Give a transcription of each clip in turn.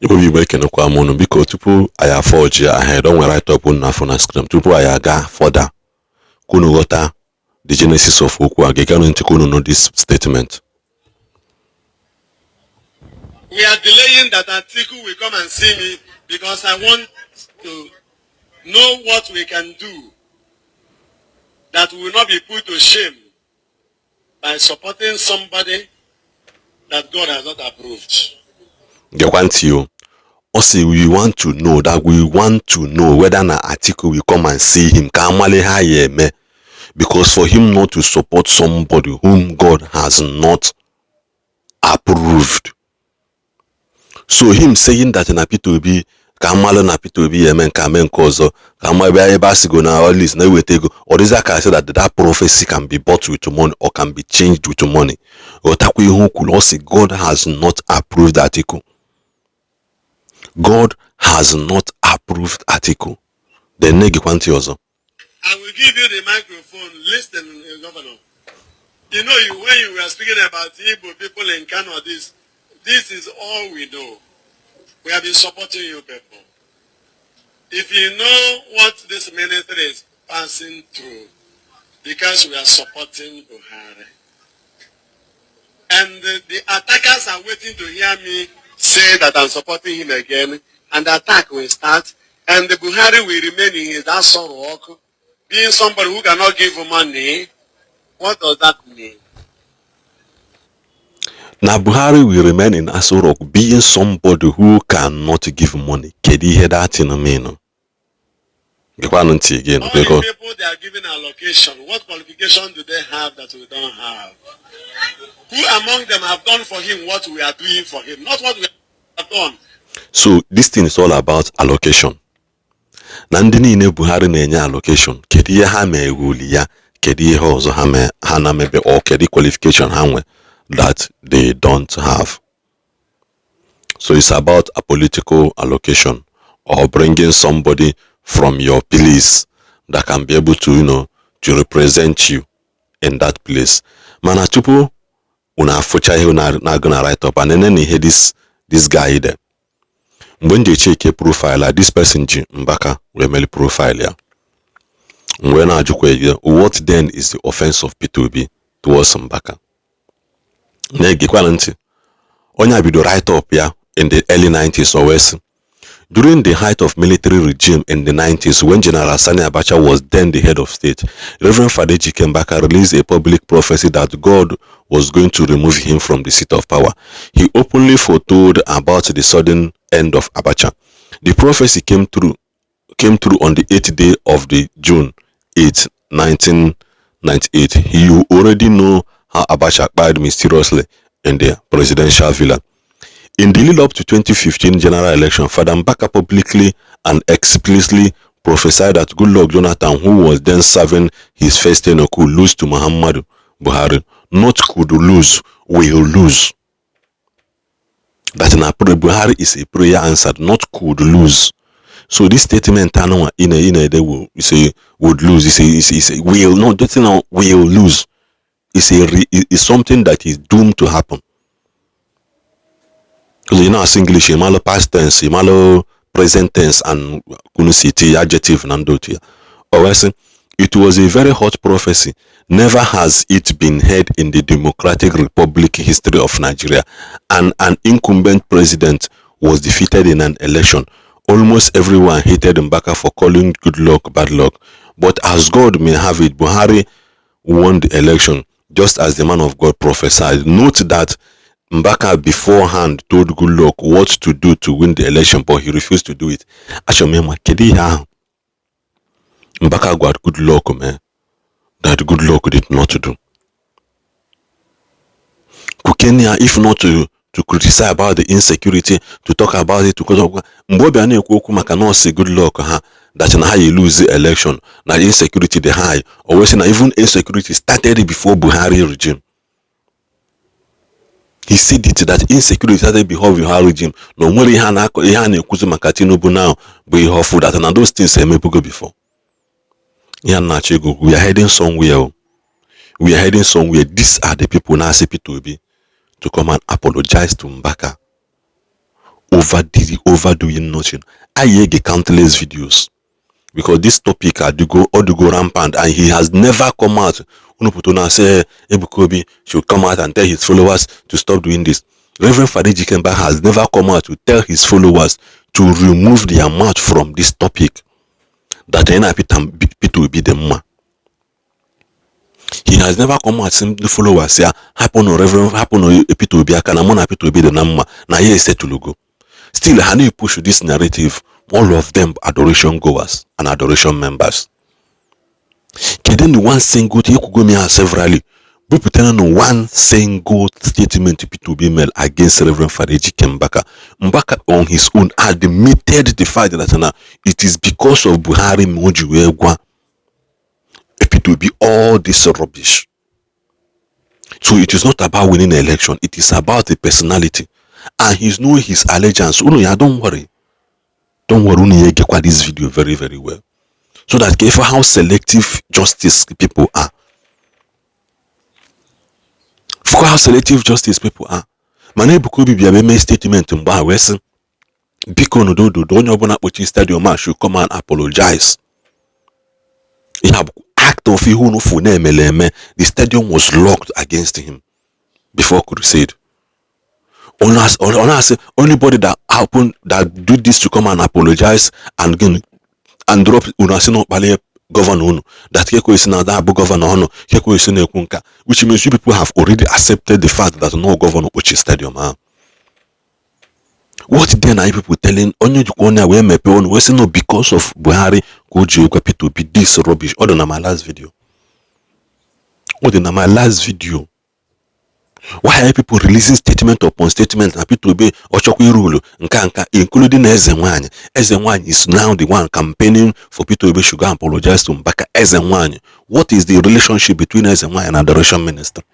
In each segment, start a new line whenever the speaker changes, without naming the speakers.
We making a quamono because people I have forged ahead don't write up on na screen. People I ga further. Kunu water the genesis of Ukwa Gekano Kunu know this statement.
We are delaying that article will come and see me because I want to know what we can do that will not be put to shame by supporting somebody that God has not approved.
They want you. Also, we want to know whether an article will come and see him. Because for him not to support somebody whom God has not approved. So him saying that in Peter Obi, Kamalo na Peter Obi amen kamen kozo, Kamabe Ebasigo na all this na we take or is that I say that prophecy can be bought with money or can be changed with money. Or takwe who could also God has not approved the article. God has not approved article. The negi kwanti also.
I will give you the microphone. Listen, Governor. You know, when you were speaking about Igbo people in Kano, this is all we know. We have been supporting you people. If you know what this ministry is passing through, because we are supporting Buhari. And the attackers are waiting to hear me say that I'm supporting him again, and the attack will start, and the Buhari will remain in his asshole work, being somebody who cannot give money. What does that mean?
Now Buhari will remain in Aso Rock being somebody who cannot give money. Can you hear that in a minute? All the
people they are giving allocation, what qualification do they have that we don't have? Who among them have done for him what we are doing for him? Not what we have done.
So this thing is all about allocation. Nandini ne Buhari na allocation. Kedi ha me wuli ya, kedi ha ozo ha na mebe or kedi qualification ha that they don't have. So it's about a political allocation or bringing somebody from your place that can be able to, to represent you in that place. Mana tupu una fucha na gonna write up and then hear this guy there. When they check a profile, this person Mbaka remeli profile ya. When I what then is the offense of Peter Obi towards Mbaka? Onya bido write up ya in the early 90s or worse. During the height of military regime in the 90s, when General Sani Abacha was then the head of state, Rev Father Ejike Mbaka released a public prophecy that God was going to remove him from the seat of power. He openly foretold about the sudden end of Abacha. The prophecy came through on the 8th day of the June 8, 1998. You already know how Abacha died mysteriously in the presidential villa. In the lead up to 2015 general election, Father Mbaka publicly and explicitly prophesied that Goodluck Jonathan, who was then serving his first tenure, could lose to Muhammadu Buhari. Not could lose, will lose. That in Buhari is a prayer answered, not could lose. So this statement, they will say would lose. It's a will not. That's not will lose. It's something that is doomed to happen. Because as English, imalo past tense, imalo present tense, and kunusiti adjective nandotia. Or else, it was a very hot prophecy. Never has it been heard in the Democratic Republic history of Nigeria. And an incumbent president was defeated in an election. Almost everyone hated Mbaka for calling good luck bad luck. But as God may have it, Buhari won the election, just as the man of God prophesied. Note that Mbaka beforehand told Goodluck what to do to win the election, but he refused to do it. Mbaka got good luck, man. That Goodluck did not do. Kukenya, if not to criticize about the insecurity, to talk about it, to say good luck, that in how you lose the election, now insecurity the high, or even insecurity started before Buhari regime. He said it that insecurity started before Buhari regime. No more now, but food that and those things go before. We are heading somewhere. We are heading somewhere. These are the people now say Peter Obi to come and apologize to Mbaka. overdoing nothing. I hear countless videos because this topic had to go rampant, and he has never come out. Unuputuna say Ebuka Obi should come out and tell his followers to stop doing this. Reverend Father Ejike Mbaka has never come out to tell his followers to remove their mouth from this topic. That Peter will be the man. He has never come out saying the followers say happen or Reverend happen or Peter Obi aka na mo na Peter Obi the number. Na here is set to logo. Still, how do you push this narrative? All of them adoration goers and adoration members. Kedeni one single thing you could go me severally. We put on one single statement to Peter Obi made against Reverend Father Ejike Mbaka. Mbaka on his own admitted the fact that it is because of Buhari Mojuegwa Peter Obi all this rubbish. So it is not about winning an election, it is about the personality. And he's knowing his allegiance. Don't worry. Don't worry, get this video very, very well. So that for how selective justice people are. For how selective justice people are. Mane Ebuka Obi be a statement in Bar Western. Biko no do don't open stadium should come and apologize. He have act of who no for the stadium was locked against him before crusade. Anybody that happen that do this to come and apologize and drop governor that Keko is now that governor Keko is in which means you people have already accepted the fact that no governor which is stadium. What then are you people telling only you corner where me on we say no because of Buhari Koji to be this rubbish? Other than my last video. Why are people releasing statement upon statement and people be Ochokwi rule nka including Ezenwany? Ezenwany is now the one campaigning for Peter Obi should go and apologize to Mbaka. Ezenwany. What is the relationship between Ezenwany and Adoration Ministry?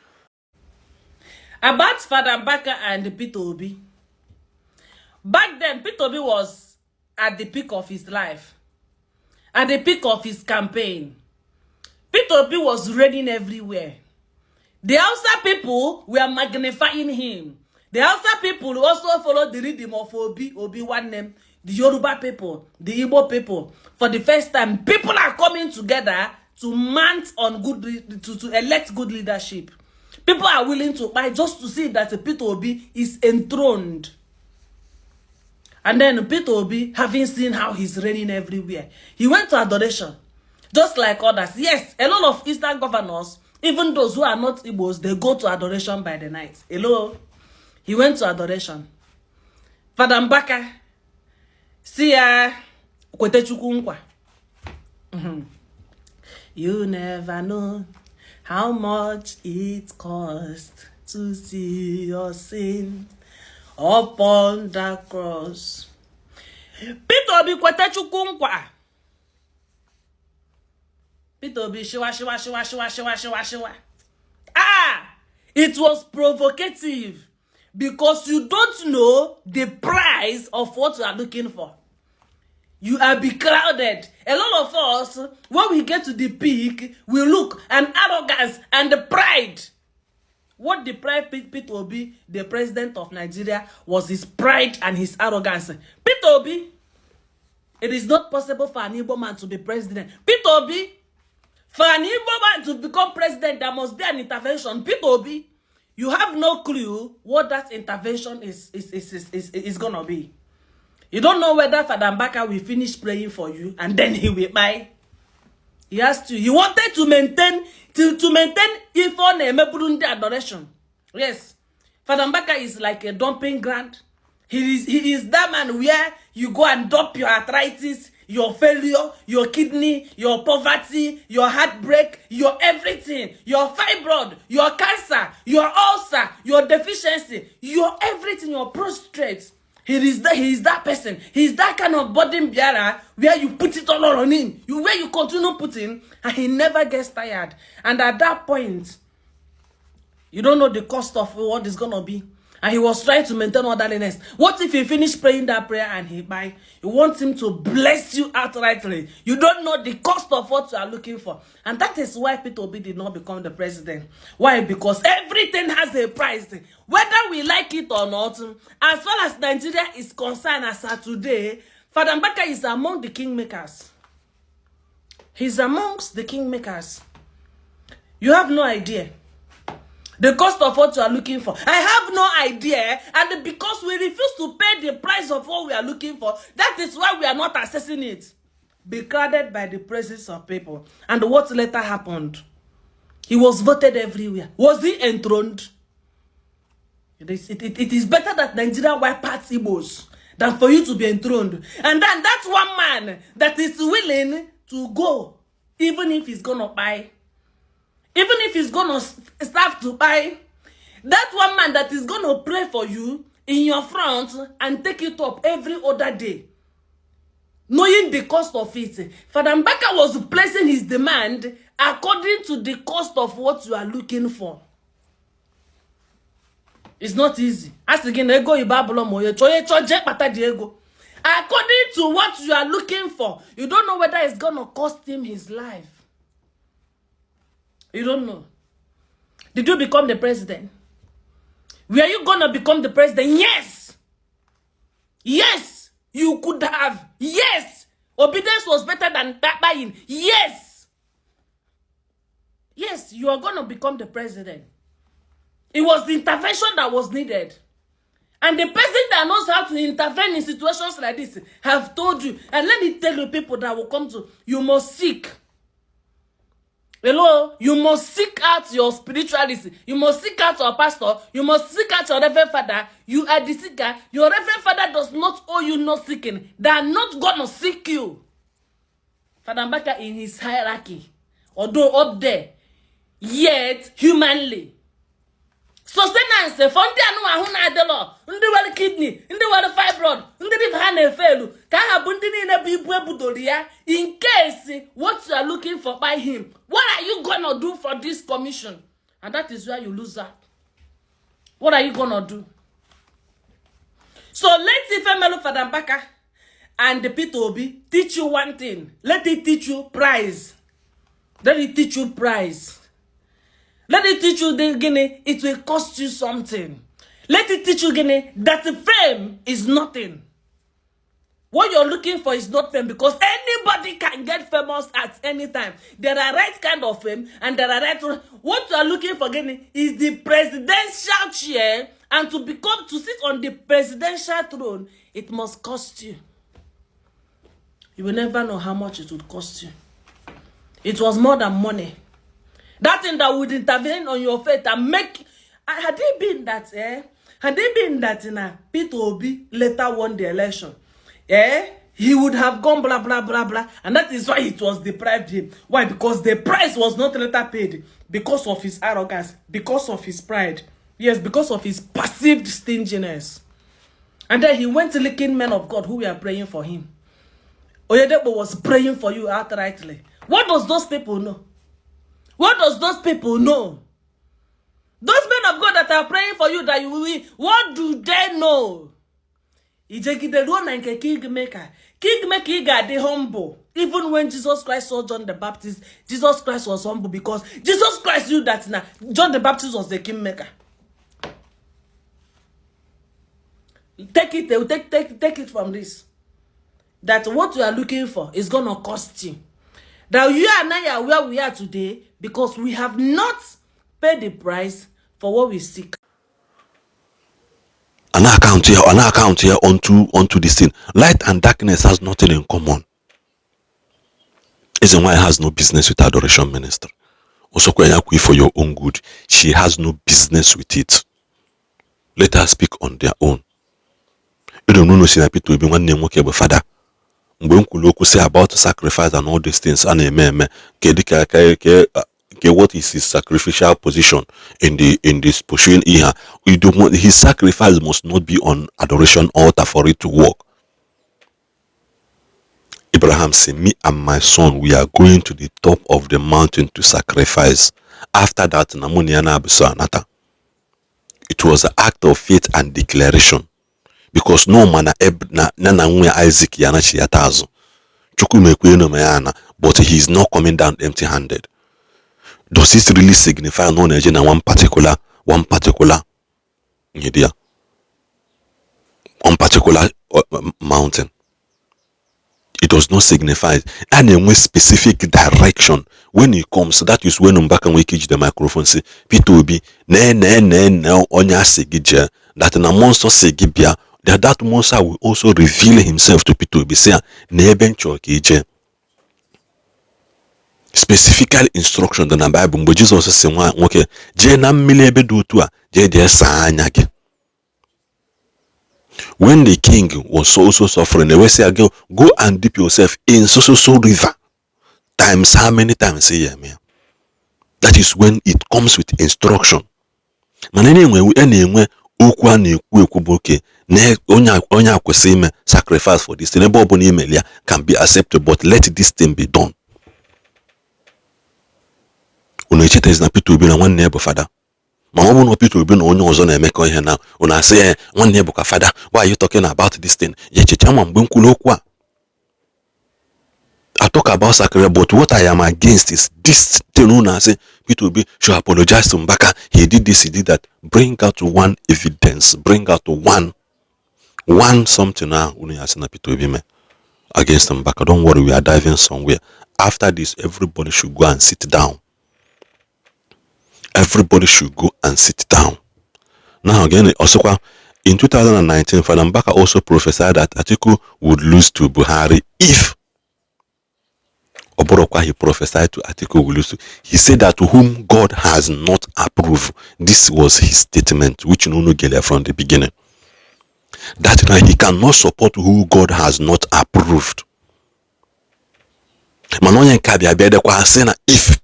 About Father Mbaka and Peter Obi. Back then, Peter Obi was at the peak of his life, at the peak of his campaign. Peter Obi was reigning everywhere. The Hausa people were magnifying him. The Hausa people also followed the rhythm of Obi one name. The Yoruba people, the Igbo people. For the first time, people are coming together to mount on to elect good leadership. People are willing to buy just to see that Peter Obi is enthroned. And then Peter Obi, having seen how he's reigning everywhere, he went to adoration, just like others. Yes, a lot of Eastern governors, even those who are not Igbos, they go to adoration by the night. Hello? He went to adoration. Father Mbaka, see ya, you never know how much it costs to see your sin upon the cross. Peter Obi kwete chukunkwa. Peter Obi shiwa. It was provocative because you don't know the price of what you are looking for. You are beclouded. A lot of us, when we get to the peak, we look and arrogance and the pride. What deprived Peter Obi, the president of Nigeria, was his pride and his arrogance. Peter Obi, it is not possible for an Igbo man to be president. Peter Obi, for an Igbo man to become president, there must be an intervention. Peter Obi, you have no clue what that intervention is gonna be. You don't know whether Father Mbaka will finish praying for you and then he will buy. He has to. He wanted to maintain if on a adoration. Yes, Father Mbaka is like a dumping ground. He is that man where you go and dump your arthritis, your failure, your kidney, your poverty, your heartbreak, your everything, your fibroid, your cancer, your ulcer, your deficiency, your everything, your prostrate. He is that person. He is that kind of burden bearer where you put it all on him. Where you continue putting, and he never gets tired. And at that point, you don't know the cost of what is gonna be. and he was trying to maintain orderliness. What if he finished praying that prayer and he buy? You want him to bless you outrightly. You don't know the cost of what you are looking for. And that is why Peter Obi did not become the president. Why? Because everything has a price. Whether we like it or not, as far as Nigeria is concerned as of today, Father Mbaka is among the kingmakers. He's amongst the kingmakers. You have no idea the cost of what you are looking for. I have no idea, and because we refuse to pay the price of what we are looking for, that is why we are not accessing it. Be crowded by the praises of people. And what later happened? He was voted everywhere. Was he enthroned? It is better that Nigeria wipe out Igbos than for you to be enthroned. And then that's one man that is willing to go, even if he's gonna buy. Even if he's gonna start to buy, that one man that is gonna pray for you in your front and take it up every other day, knowing the cost of it. Father Mbaka was placing his demand according to the cost of what you are looking for. It's not easy. As again, ego ibabolo moye choye choje pata di ego. According to what you are looking for, you don't know whether it's gonna cost him his life. You don't know. Did you become the president? Were you gonna become the president? Yes. Yes. You could have. Yes. Obedience was better than that buying. Yes. Yes, you are gonna become the president. It was the intervention that was needed. And the person that knows how to intervene in situations like this have told you. And let me tell you, people that will come to, you must seek. Hello, you must seek out your spirituality. You must seek out your pastor. You must seek out your reverend father. You are the seeker. Your reverend father does not owe you no seeking. They are not gonna seek you. Father Mbaka in his hierarchy, although up there, yet humanly. Sustenance, fondi anu ahuna adelo, ndi wale kidney, ndi wale fibroid, ndi di hane felu, ka ha bundi ni na bibu ebudori ya. In case what you are looking for by him, what are you gonna do for this commission? And that is where you lose that. What are you gonna do? So let Ifemelu Father Mbaka and the Peter Obi teach you one thing. Let it teach you prize. Let it teach you prize. Let it teach you that it will cost you something. Let it teach you that the fame is nothing. What you're looking for is not fame, because anybody can get famous at any time. There are right kind of fame and there are right. What you are looking for is the presidential chair, and to sit on the presidential throne, it must cost you. You will never know how much it would cost you. It was more than money. That thing that would intervene on your faith and make. Had it been that Peter Obi later won the election, he would have gone blah blah blah blah, and that is why it was deprived him. Why? Because the price was not later paid because of his arrogance, because of his pride, yes, because of his perceived stinginess. And then he went licking men of God who were praying for him. Oyedepo was praying for you outrightly. What does those people know? What does those people know? Those men of God that are praying for you that you will win, what do they know? Kingmaker got the humble. Even when Jesus Christ saw John the Baptist, Jesus Christ was humble because Jesus Christ knew that now John the Baptist was the kingmaker. Take it from this. That what you are looking for is gonna cost you. That you and I are where we are today because we have not paid the price for what we seek.
An account here onto this thing. Light and darkness has nothing in common. Reason why it has no business with Adoration Ministry. Also, for your own good, she has no business with it. Let her speak on their own. You don't know Sina Peter Obi one name Father. Say about sacrifice and all these things, and what is his sacrificial position in this pursuing here? We don't want his sacrifice must not be on adoration altar for it to work. Abraham said, "Me and my son, we are going to the top of the mountain to sacrifice. After that, It was an act of faith and declaration. Because no man na nwe Isaac yanachi yatazo. But he is not coming down empty-handed. Does it really signify no Nigeria one particular idea? On particular mountain? It does not signify and in a specific direction when it comes. That is when Mbaka will catch the microphone say Peter Obi onya segije that na monster segibia that monster will also reveal himself to Peter Obi say nebencho kije. Specifical instruction in the Bible but Jesus say okay je na mmile ebe do tu a je de sa anya gị. When the king was also suffering, they will say again, go and dip yourself in so river. Times how many times say yeah, man? That is when it comes with instruction. Man, anyway, okwa na ekwu boke na onya kwesi ime sacrifice for this thing. Ebo boni email can be accepted, but let this thing be done. Uno ichete is na Peter Obi na one neighbor father. Ma ọ bụ na Peter Obi na onye ọzọ na-emekọ ihe na una say nwanne bụ ka father, why are you talking about this thing? Ye checha ma mgbe nkwulu okwu a. I talk about sacrifice, but what I am against is this thing una say Peter Obi should apologize to Mbaka. He did this, he did that. Bring out one evidence, bring out one something now una say na Peter Obi me against Mbaka. Don't worry, we are diving somewhere. After this, everybody should go and sit down. Everybody should go and sit down. Now again, also in 2019, Father Mbaka also prophesied that Atiku would lose to Buhari if Oborokwa, he prophesied to Atiku would lose to. He said that to whom God has not approved. This was his statement, which Nuno Gele from the beginning. That now he cannot support who God has not approved. Manonya Kabia Bede kwa saying if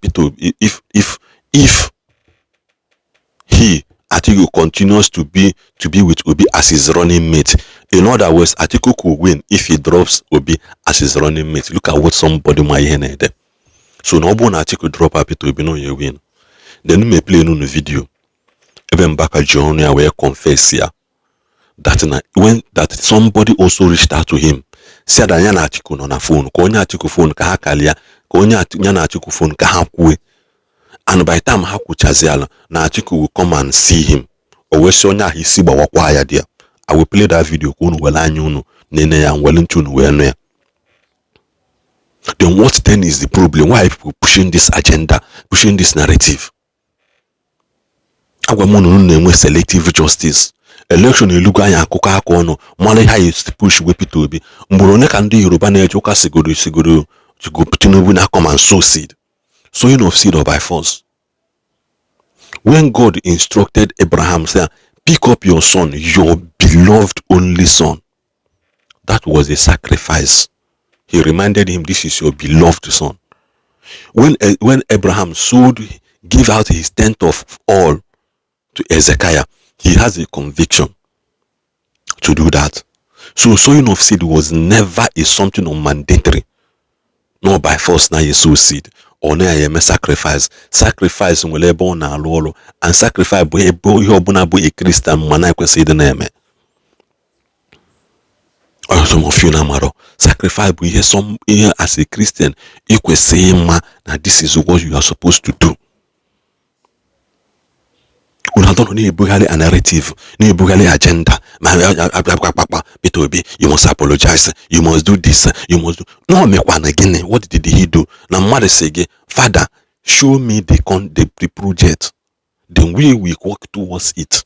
he Atiku continues to be with Obi as his running mate. In other words, Atiku could win if he drops Obi as his running mate. Look at what somebody might hear there. So no one Atiku drop up to Obi no you win. Then you may play no video. Even Mbaka Jr. will confess here that somebody also reached out to him. Said that yana Atiku no na phone. Ko nya Atiku phone ka hakalia. Ko nya Atiku phone ka hakwe. And by the time Hakuchaziala, na Atiku will come and see him. Or we show he see Bawakwa there. I will play that video. Then what then is the problem? Why are people pushing this agenda, pushing this narrative? Selective justice. Election you look at Koka Kono, Mali high push with Peter Obi. Mburone can do Yoruba na Joka Siguru to go Tinubu na come and sow seed. Sowing of seed or by force. When God instructed Abraham, saying, pick up your son, your beloved only son. That was a sacrifice. He reminded him, this is your beloved son. When Abraham gave out his tenth of all to Ezekiah, he has a conviction to do that. So sowing of seed was never something mandatory. No by force na you sow seed. Or na yeme sacrifice nwele na alolo and sacrifice bo obuna bo a Christian mana kwesi de na eme. Or some of you na maro sacrifice bo here as a Christian ikwesi ma na this is what you are supposed to do. Una don't need a narrative, need a agenda. Peter Obi, you must apologize, you must do this, you must do. No, make one again. What did he do? Now, mother say, Father, show me the project. Then we will work towards it.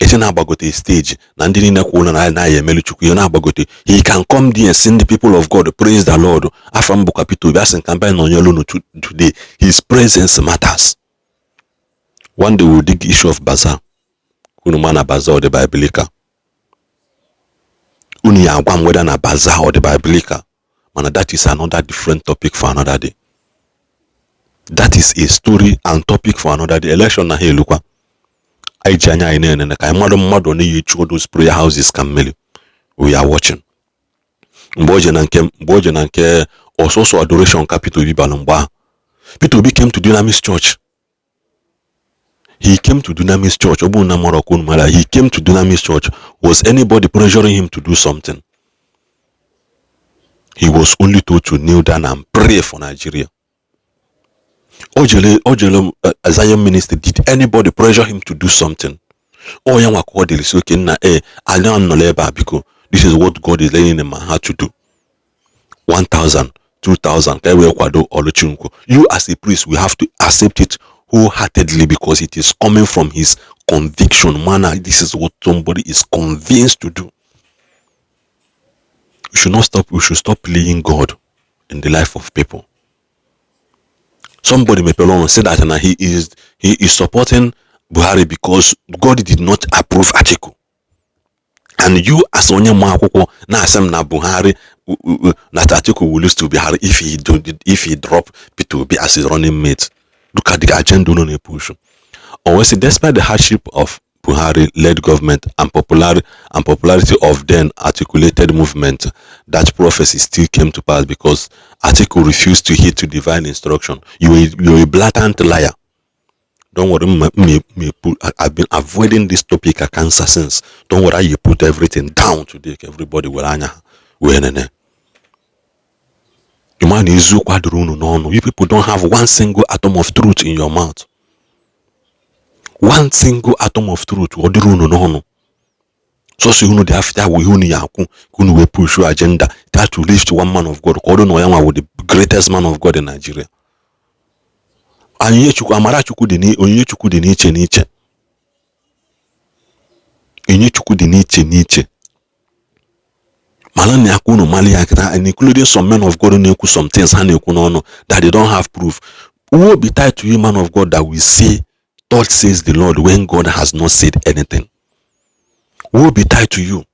It's not about a stage. He can come there and sing the people of God, praise the Lord. After Mbaka Peter Obi, campaign on your today. His presence matters. One day we'll dig issue of bazaar. Kunumana bazaar or the Biblica. Unia agwam whether na bazaar or the Biblica. Man, that is another different topic for another day. That is a story and topic for another day. Election na here lukwa. Aijanya ine na kai mado ni you those prayer houses kameli. We are watching. Mboje nanke also adoration capital Peter Obi balomba. Peter Obi came to Dynamis Church. He came to Dunamis Church. He came to Dunamis Church. Was anybody pressuring him to do something? He was only told to kneel down and pray for Nigeria. Ojele Zion ministry, did anybody pressure him to do something? Oh, young Wakodi is okay na I don't know because this is what God is laying in my heart to do. 1,000, 2,000, you as a priest will have to accept it wholeheartedly because it is coming from his conviction. Man, this is what somebody is convinced to do. We should stop playing God in the life of people. Somebody may say that and he is supporting Buhari because God did not approve Atiku. And you as onye makwụkwọ na asem na Buhari that Atiku will lose to Buhari if he drop Peter Obi as his running mate. Look at the agenda on a push. Or despite the hardship of Buhari-led government and popularity of then articulated movement, that prophecy still came to pass because Atiku refused to heed to divine instruction. You're a blatant liar. Don't worry, I've been avoiding this topic a cancer since. Don't worry, you put everything down today. Everybody will answer. You people don't have one single atom of truth in your mouth. One single atom of truth. So the after we push your agenda that to lift one man of God. With the greatest man of God in Nigeria. Onye chukwu dị n'iche n'iche. Onye chukwu dị n'iche n'iche. Malani akunu mali akita, and including some men of God who know some things that they don't have proof. Who will be tied to you, man of God, that will say, "Thus says the Lord," when God has not said anything? Who will be tied to you?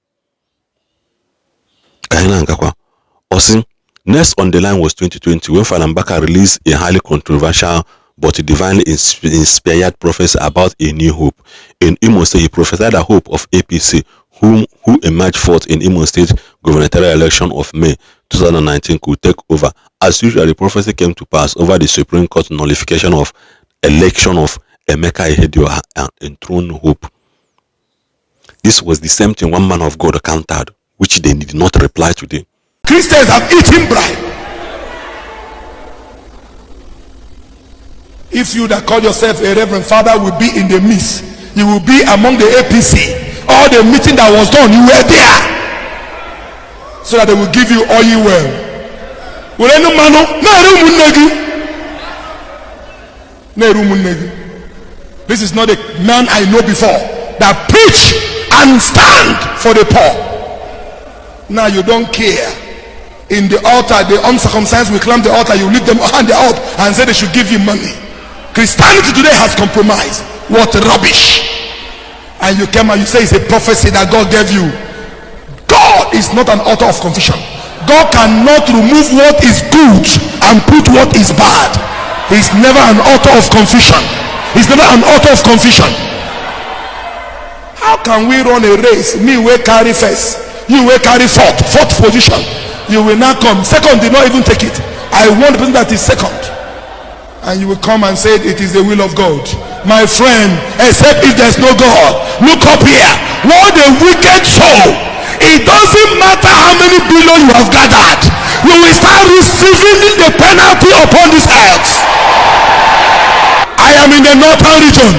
Next on the line was 2020 when Father Mbaka released a highly controversial but divinely inspired prophecy about a new hope. In Imo State, he prophesied a hope of APC, who emerged fourth in Imo State gubernatorial election of May 2019 could take over. As usual, the prophecy came to pass over the Supreme Court nullification of election of Emeka Ihedioha and enthroned hope. This was the same thing one man of God countered, which they did not reply today.
Christians have eaten bribe. If you that call yourself a reverend father will be in the midst, you will be among the APC. All the meeting that was done, you were there, so that they will give you oil well. This is not a man I know before that preach and stand for the poor. Now you don't care. In the altar, the uncircumcised will climb the altar, you lift them hand up and say they should give you money. Christianity today has compromised. What rubbish. And you came and you say it's a prophecy that God gave you. God is not an author of confusion. God cannot remove what is good and put what is bad. He's never an author of confusion. He's never an author of confusion. How can we run a race? Me will carry first, you will carry fourth position. You will not come. Second did not even take it. I want the person that is second. And you will come and say it is the will of God. My friend, except if there's no God, look up here. What a wicked soul. It doesn't matter how many billion you have gathered, you will start receiving the penalty upon this earth. I am in the northern region.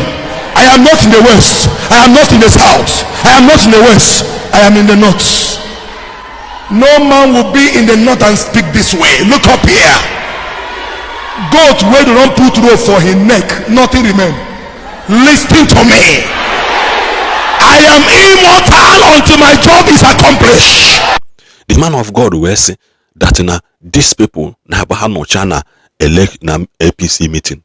I am not in the west. I am not in the south. I am not in the west. I am in the north. No man will be in the north and speak this way. Look up here. Goat where they don't put rope for his neck, nothing remain. Listen to me. I am immortal until my job is accomplished.
The man of God will say that na these people na no chana elect na APC meeting.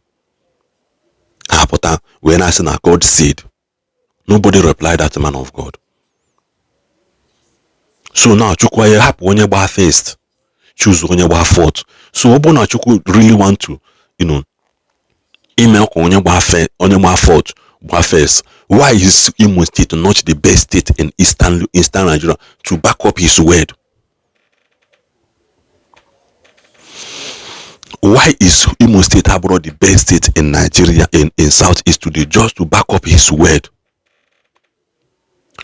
When I say na God said, nobody replied that man of God. So now chukwu hapụ onye gba first, choose onye gba fourth. So obona chukwu really want to, email onye gba fourth, gba first. Why is Imo State not the best state in Eastern Nigeria to back up his word? Why is Imo State abroad the best state in Nigeria in Southeast today, just to back up his word?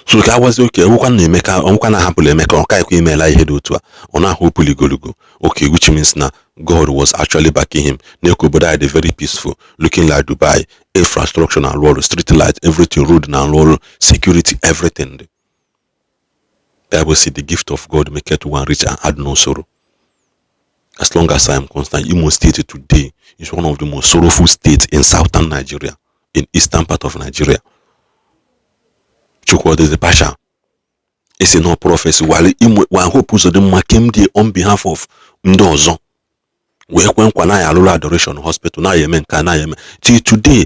So ka was okay, ọnwụkwa na hapụrụ Emeka ọka ikwu imela ihe dị otu a ọ na-ahụ puligologo. Okay, which means na God was actually backing him. Neko obodo anyị dị very peaceful, looking like Dubai, infrastructure na arụ ọrụ, street light, everything, road na arụ ọrụ, security, everything. Bible said the gift of God maketh one rich and add no sorrow. As long as I am concerned, Imo State today is one of the most sorrowful states in southern Nigeria, in eastern part of Nigeria. Chukwu is the pasha. It's a no prophecy. While one hope was the came there on behalf of Ndozo. We went Kwanaya Adoration Hospital. Now yemen can I till today.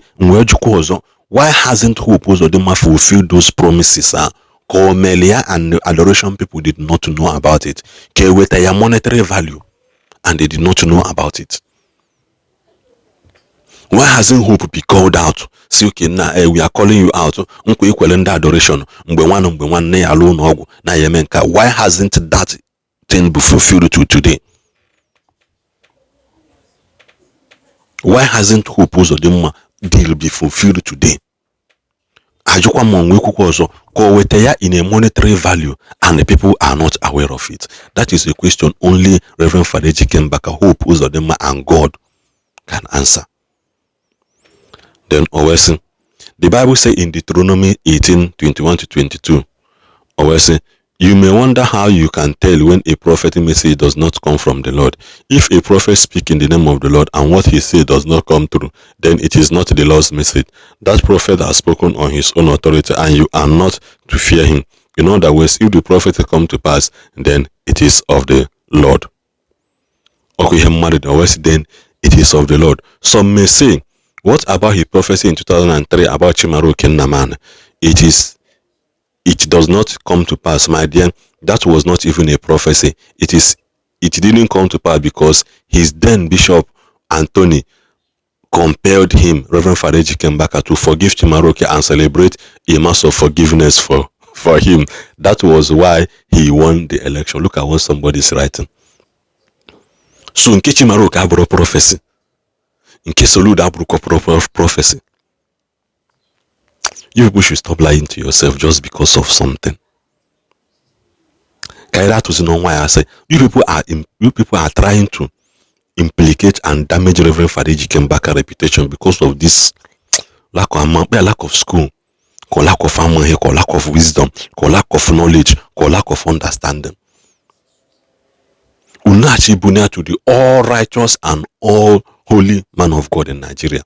Why hasn't hope was the fulfilled those promises? Melia and the adoration people did not know about it. With a monetary value, and they did not know about it. Why hasn't hope be called out? See, okay, now we are calling you out. Adoration. Why hasn't that thing been fulfilled to today? Why hasn't hope also the deal be fulfilled today? In a monetary value, and the people are not aware of it. That is a question only Reverend Father Ejike Mbaka, Hope Uzodinma, and God can answer. Then always the Bible says in Deuteronomy 18:21-22, always you may wonder how you can tell when a prophetic message does not come from the Lord. If a prophet speaks in the name of the Lord and what he says does not come true, then it is not the Lord's message. That prophet has spoken on his own authority and you are not to fear him. In other words, if the prophet come to pass, then it is of the Lord. Okay, always then it is of the Lord. Some may say, what about his prophecy in 2003 about Chimaru Kennaman? It does not come to pass, my dear. That was not even a prophecy. It didn't come to pass because his then Bishop Anthony compelled him, Reverend Father Ejike Mbaka, to forgive Chimaroke and celebrate a mass of forgiveness for him. That was why he won the election. Look at what somebody's writing. So in case Chimaroke abro prophecy, in case Olud abro prophecy, you people should stop lying to yourself just because of something. That was no why I say you people are trying to implicate and damage Reverend Father Ejike Mbaka reputation because of this lack of school, lack of family, lack of wisdom, lack of knowledge, lack of understanding. Unachi Bunia to the all righteous and all holy man of God in Nigeria.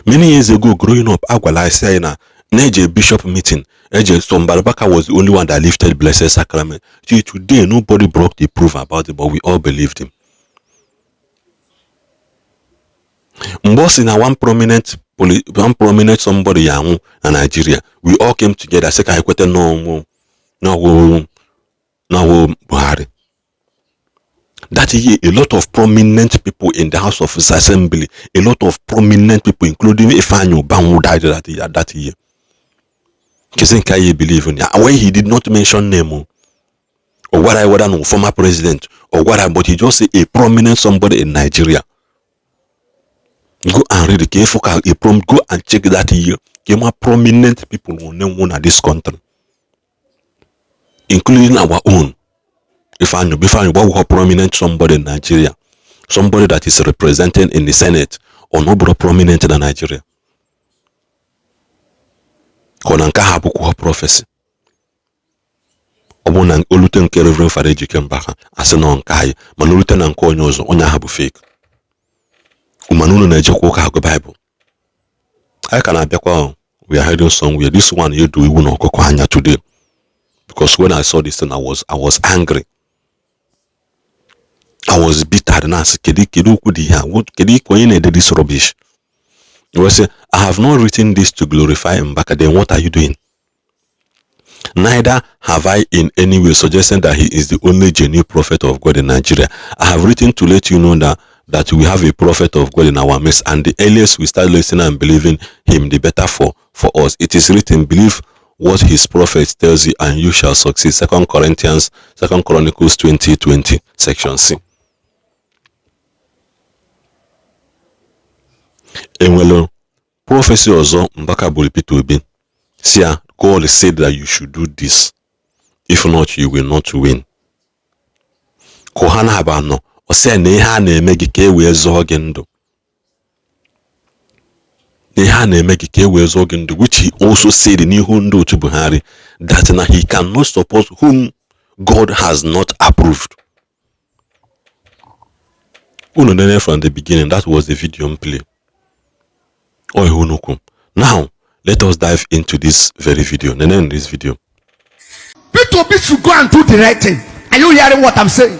Many years ago, growing up, Agwala saying Neje Bishop meeting, Mbaka was the only one that lifted Blessed Sacrament. See, today, nobody broke the proof about it, but we all believed him. Mbos in one prominent somebody in Nigeria, we all came together. Say, no, Buhari. That year, a lot of prominent people in the House of Assembly, a lot of prominent people, including Ifanyo Bangu, died that year. Kisenkaye believe in when he did not mention name or what I would know, former president or what but he just say a prominent somebody in Nigeria. Go and read the case. Go and check that year. Came more prominent people who name at this country, including our own. If I know, what prominent somebody in Nigeria, somebody that is represented in the Senate or no prominent in Nigeria. Konanka habuku prophecy. Obona oluten ke Reverend Father Ejike Mbaka aseno nkai manoluten na nko onyozo onya habu fake. Umanunu na ejekwo ka hago Bible. I can abekwa we are heading somewhere. This one you do even okoko anya today. Because when I saw this thing I was angry. I was bitter and asked, Kedi kudi ha, what kedi kwenye did this rubbish? He was saying, I have not written this to glorify Mbaka, then what are you doing? Neither have I in any way suggested that he is the only genuine prophet of God in Nigeria. I have written to let you know that we have a prophet of God in our midst, and the earliest we start listening and believing him, the better for us. It is written, believe what his prophet tells you and you shall succeed. 2 Chronicles 20:20, section C. enwelo prophecy ọzọ Mbaka bụrụ Peter Obi si ya, God said that you should do this, if not you will not win. Ka ha na-aba nọ ọ sị na ihe a na-eme gị ka e wee zọọ gị ndụ, na ihe a na-eme gị ka e wee zọọ gị ndụ, which he also said n'ihu ndị otu Buhari that na he cannot support whom God has not approved. From the beginning, that was the video play. Now, let us dive into this very video. In this video,
Peter Obi should go and do the right thing. Are you hearing what I'm saying?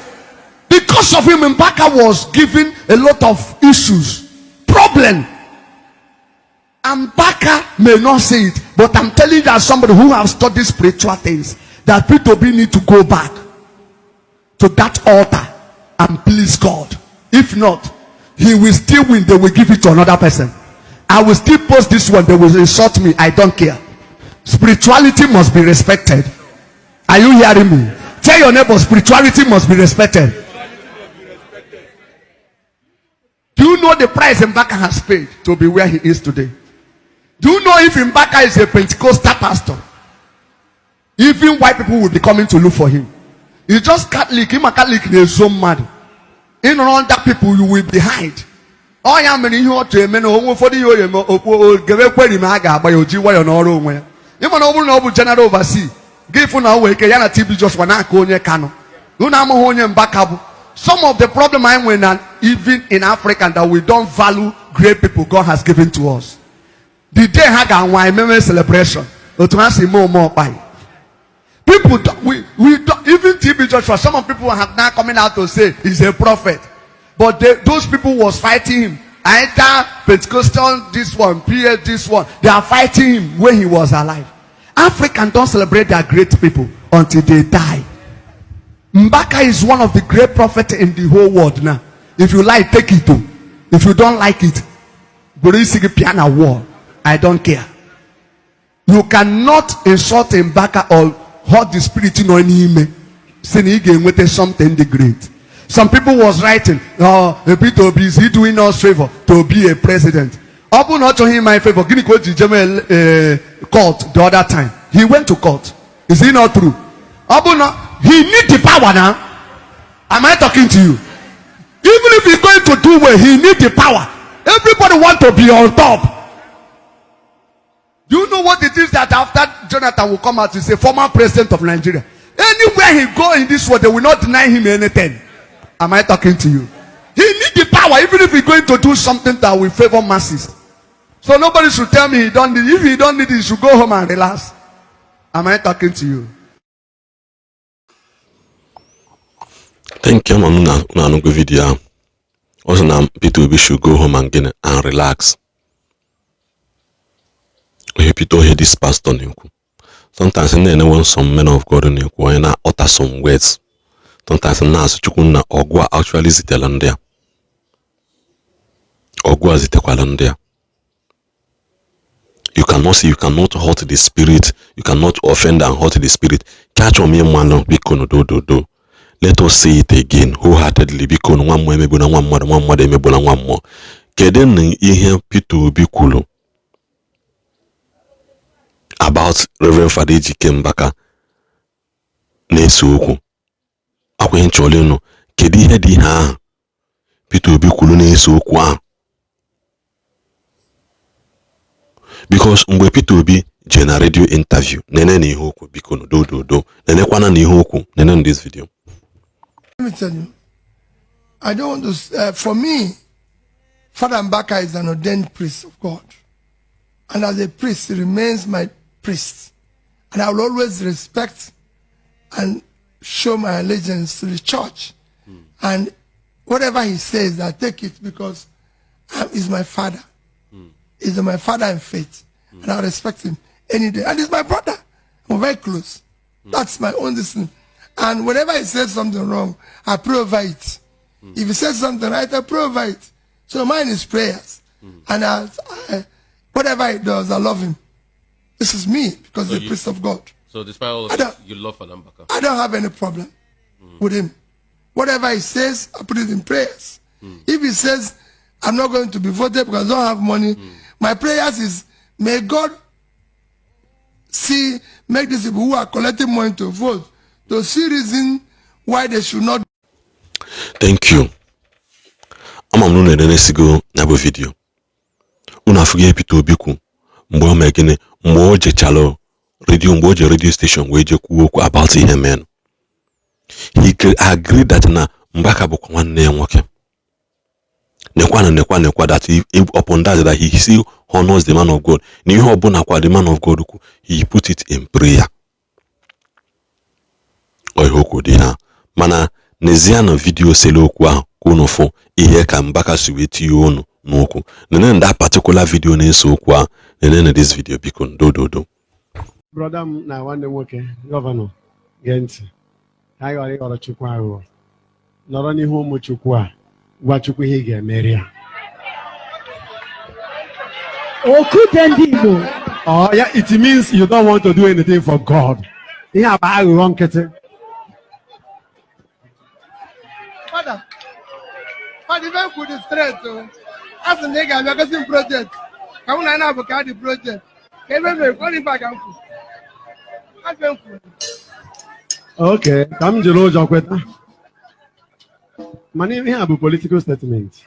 Because of him, Mbaka was given a lot of issues, problem. Mbaka may not say it, but I'm telling you that somebody who has studied spiritual things, that Peter Obi need to go back to that altar and please God. If not, he will still win. They will give it to another person. I will still post this one. They will insult me. I don't care. Spirituality must be respected. Are you hearing me? Tell your neighbor, spirituality must be respected. Do you know the price Mbaka has paid to be where he is today? Do you know if Mbaka is a Pentecostal pastor, even white people will be coming to look for him? He's just Catholic. Him a Catholic, they're so mad. In around that people you will be hide. Oh yeah, many you to a man who for the give query maga by your Jiwa on our own way. Even over general oversee. Give on our way, Kayana TB just one Konya Kano. Lunamohonian Bakabu. Some of the problem I'm when even in Africa that we don't value great people God has given to us. The day Haga and why memory celebration. But to see more by. People, we don't, even TB Joshua, some of people have now coming out to say he's a prophet. But those people was fighting him. Either Pentecostal, this one, PA, this one. They are fighting him when he was alive. Africans don't celebrate their great people until they die. Mbaka is one of the great prophets in the whole world now. If you like, take it too. If you don't like it, go to the piano wall. I don't care. You cannot insult Mbaka or hurt the spirit in any email. Saying he can with something the great. Some people was writing, Peter Obi, is he doing us favor to be a president? Obu not to him my favor. Guinea court court the other time. He went to court. Is he not true? Obu not, he need the power now. Am I talking to you? Even if he's going to do well, he need the power. Everybody want to be on top. Do you know what it is that after Jonathan will come out and say, former president of Nigeria? Anywhere he go in this world, they will not deny him anything. Am I talking to you? He need the power, even if he's going to do something that will favor masses. So nobody should tell me he don't need it. If he don't need it, he should go home and relax. Am I talking to you?
Thank you, man. No video. Also, now Peter Obi should go home and relax. Peter hear this pastor. Sometimes want some men of God and utter some words. Sometimes chukuna ogwa actually zitelandia. Ogwa zitekwalandia. You cannot see, you cannot hurt the spirit, you cannot offend and hurt the spirit. Catch on me man bikono do. Let us say it again wholeheartedly bikono one more mebuna one more de mebuna one more. Keden ihe Peter Obi kwulu about Rev Ejike Mbaka na-ese okwu. Akwenye choleno kedu ihe dị ha Peter Obi kwulu na-ese okwu ahụ. Because mgbe Peter Obi je na radio interview nene na ihe okwu biko no do nenekwana na ihe okwu nene in this video.
Let me tell you, I don't want to for me, Father Mbaka is an ordained priest of God, and as a priest he remains my priest, and I will always respect and show my allegiance to the church. And whatever he says, I take it because he's my father. He's my father in faith. And I respect him any day. And he's my brother. We're very close. That's my own decision. And whenever he says something wrong, I pray over it. If he says something right, I pray over it. So mine is prayers. And whatever he does, I love him. This is me because so he's the priest of God.
So despite all of that, you love Father Mbaka?
I don't have any problem with him. Whatever he says, I put it in prayers. If he says, I'm not going to be voted because I don't have money. My prayers is, may God make these people who are collecting money to vote to see reason why they should not.
Thank you. I'm going to na video. Una fuge Peter Obi ku mgbe o megene mgbe o jechalo radio station wee je kwuo okwu about ihe men. He agreed that na Mbaka bụ nwanne ya nwoke. Nekwa that upon that he still honors the man of God. Na ihe ọbụla kwa the man of God ku, he put it in prayer. Oihokwu dị ha. Mana n'ezie na video sele okwu ahụ ka unu fụ ihe ka Mbaka si wee tinye onu n'okwu. Nene that particular video na-eso okwu ahụ. Nene this video biko do.
Brother m na nwanne nwoke gọvanọ gee ntị. Anyị ghọrọ ịghọrọ Chukwu aghụghọ. Nọrọ n'ihu ụmụ Chukwu a gwa Chukwu ihe ị ga-emeri ya.
Okude ndị Igbo.
Oh yeah, it means you don't want to do anything for God. Ihe a bụ aghụghọ nkịtị.
Father, even for the straight, as a nigga, I'm a project. Come on, I have a project.
Okay, come to Lord Jokweta. My name here a political statement.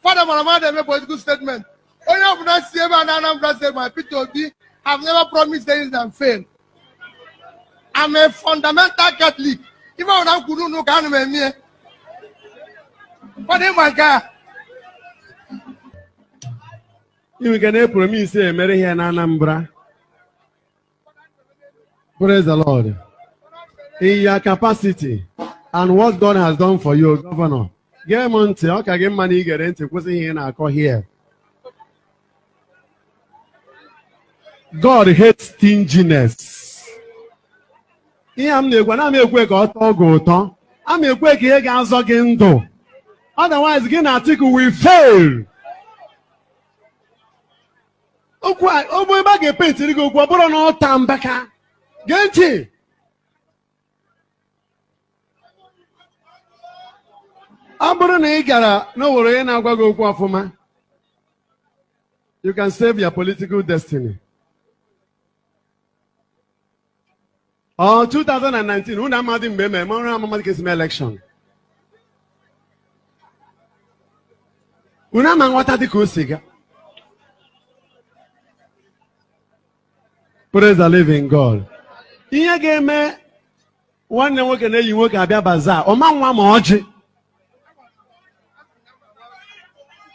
Father, my mother made a political statement. Only of us, my Peter Obi have never promised things and failed. I'm a fundamental Catholic. Even when I couldn't look at me, but in my car.
You can promise say Mary here in Anambra. Praise the Lord. In your capacity and what God has done for you, Governor. Get money, okay, get money, get into here and call here. God hates stinginess. I'm the one I'm a quick auto. I'm a quick here again. Otherwise, again, article will fail. Oh, boy, back a paint to go, but on all time back. Get it. I'm no worry, now go for man. You can save your political destiny. Oh, 2019, who am I in Beme? Election. Una man what the kusiga. Praise the living God. Iye game one work and you work abia bazaar. O man wa moji.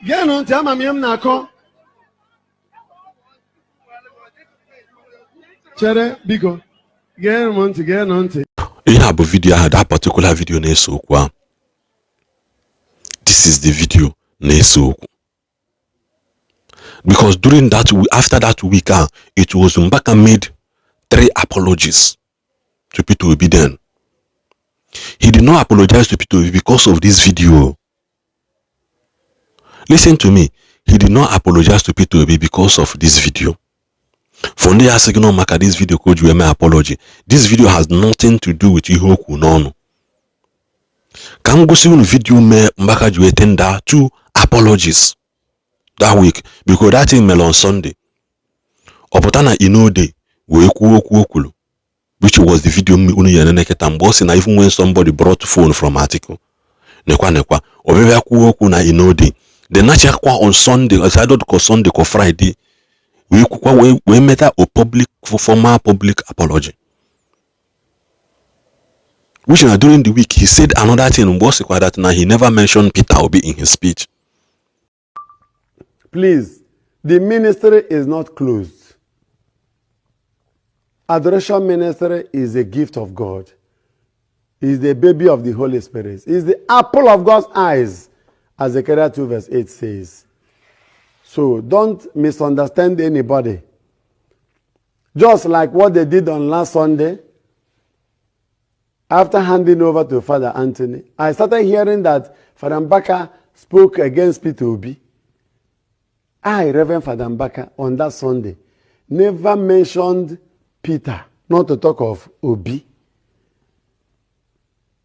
Get on tell me na ko. Chere bigo. Get on.
You have a video, that particular video na-eso okwu. This is the video na-eso okwu. Because during that after that week, it was Mbaka made 3 apologies to Peter Obi then. He did not apologize to Peter Obi because of this video. Listen to me. He did not apologize to Peter Obi because of this video. For me, I said, no, Maka, this video code you my apology. This video has nothing to do with Ihoku, no. Can go see one video me Mbaka you tender 2 apologies that week because that thing on Sunday. Opotana inode we okulu, which was the video me unu yaneketa mbosi na even when somebody brought phone from article. Nekwa obebe ku na inode. The nature on Sunday, as I don't call Sunday or Friday. We made a formal public apology. Which during the week he said another thing was that now he never mentioned Peter Obi in his speech.
Please, the ministry is not closed. Adoration Ministry is a gift of God. Is the baby of the Holy Spirit. Is the apple of God's eyes, as Zechariah 2 verse 8 says. So don't misunderstand anybody. Just like what they did on last Sunday, after handing over to Father Anthony, I started hearing that Father Mbaka spoke against Peter Obi. I, Reverend Father Mbaka, on that Sunday, never mentioned Peter, not to talk of Obi.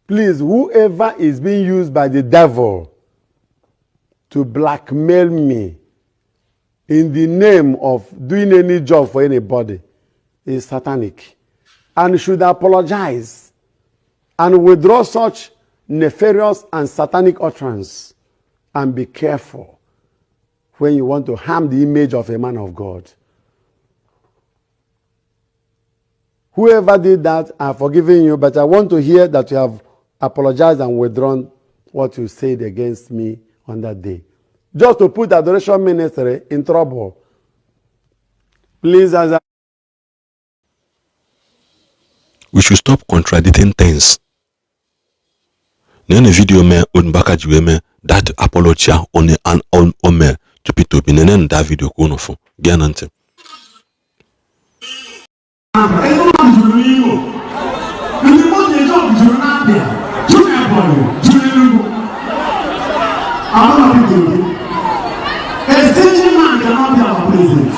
Please, whoever is being used by the devil
to blackmail me in the name of doing any job for anybody is satanic, and should apologize and withdraw such nefarious and satanic utterance, and be careful when you want to harm the image of a man of God. Whoever did that, I've forgiven you, but I want to hear that you have apologized and withdrawn what you said against me on that day. Just to put Adoration Ministry in trouble. Please, as
We should stop contradicting things. Nene video me Mbaka jiwe that apology on to Peter Obi. Nene that video kuno fo. Gianante.
A stingy man cannot be our president.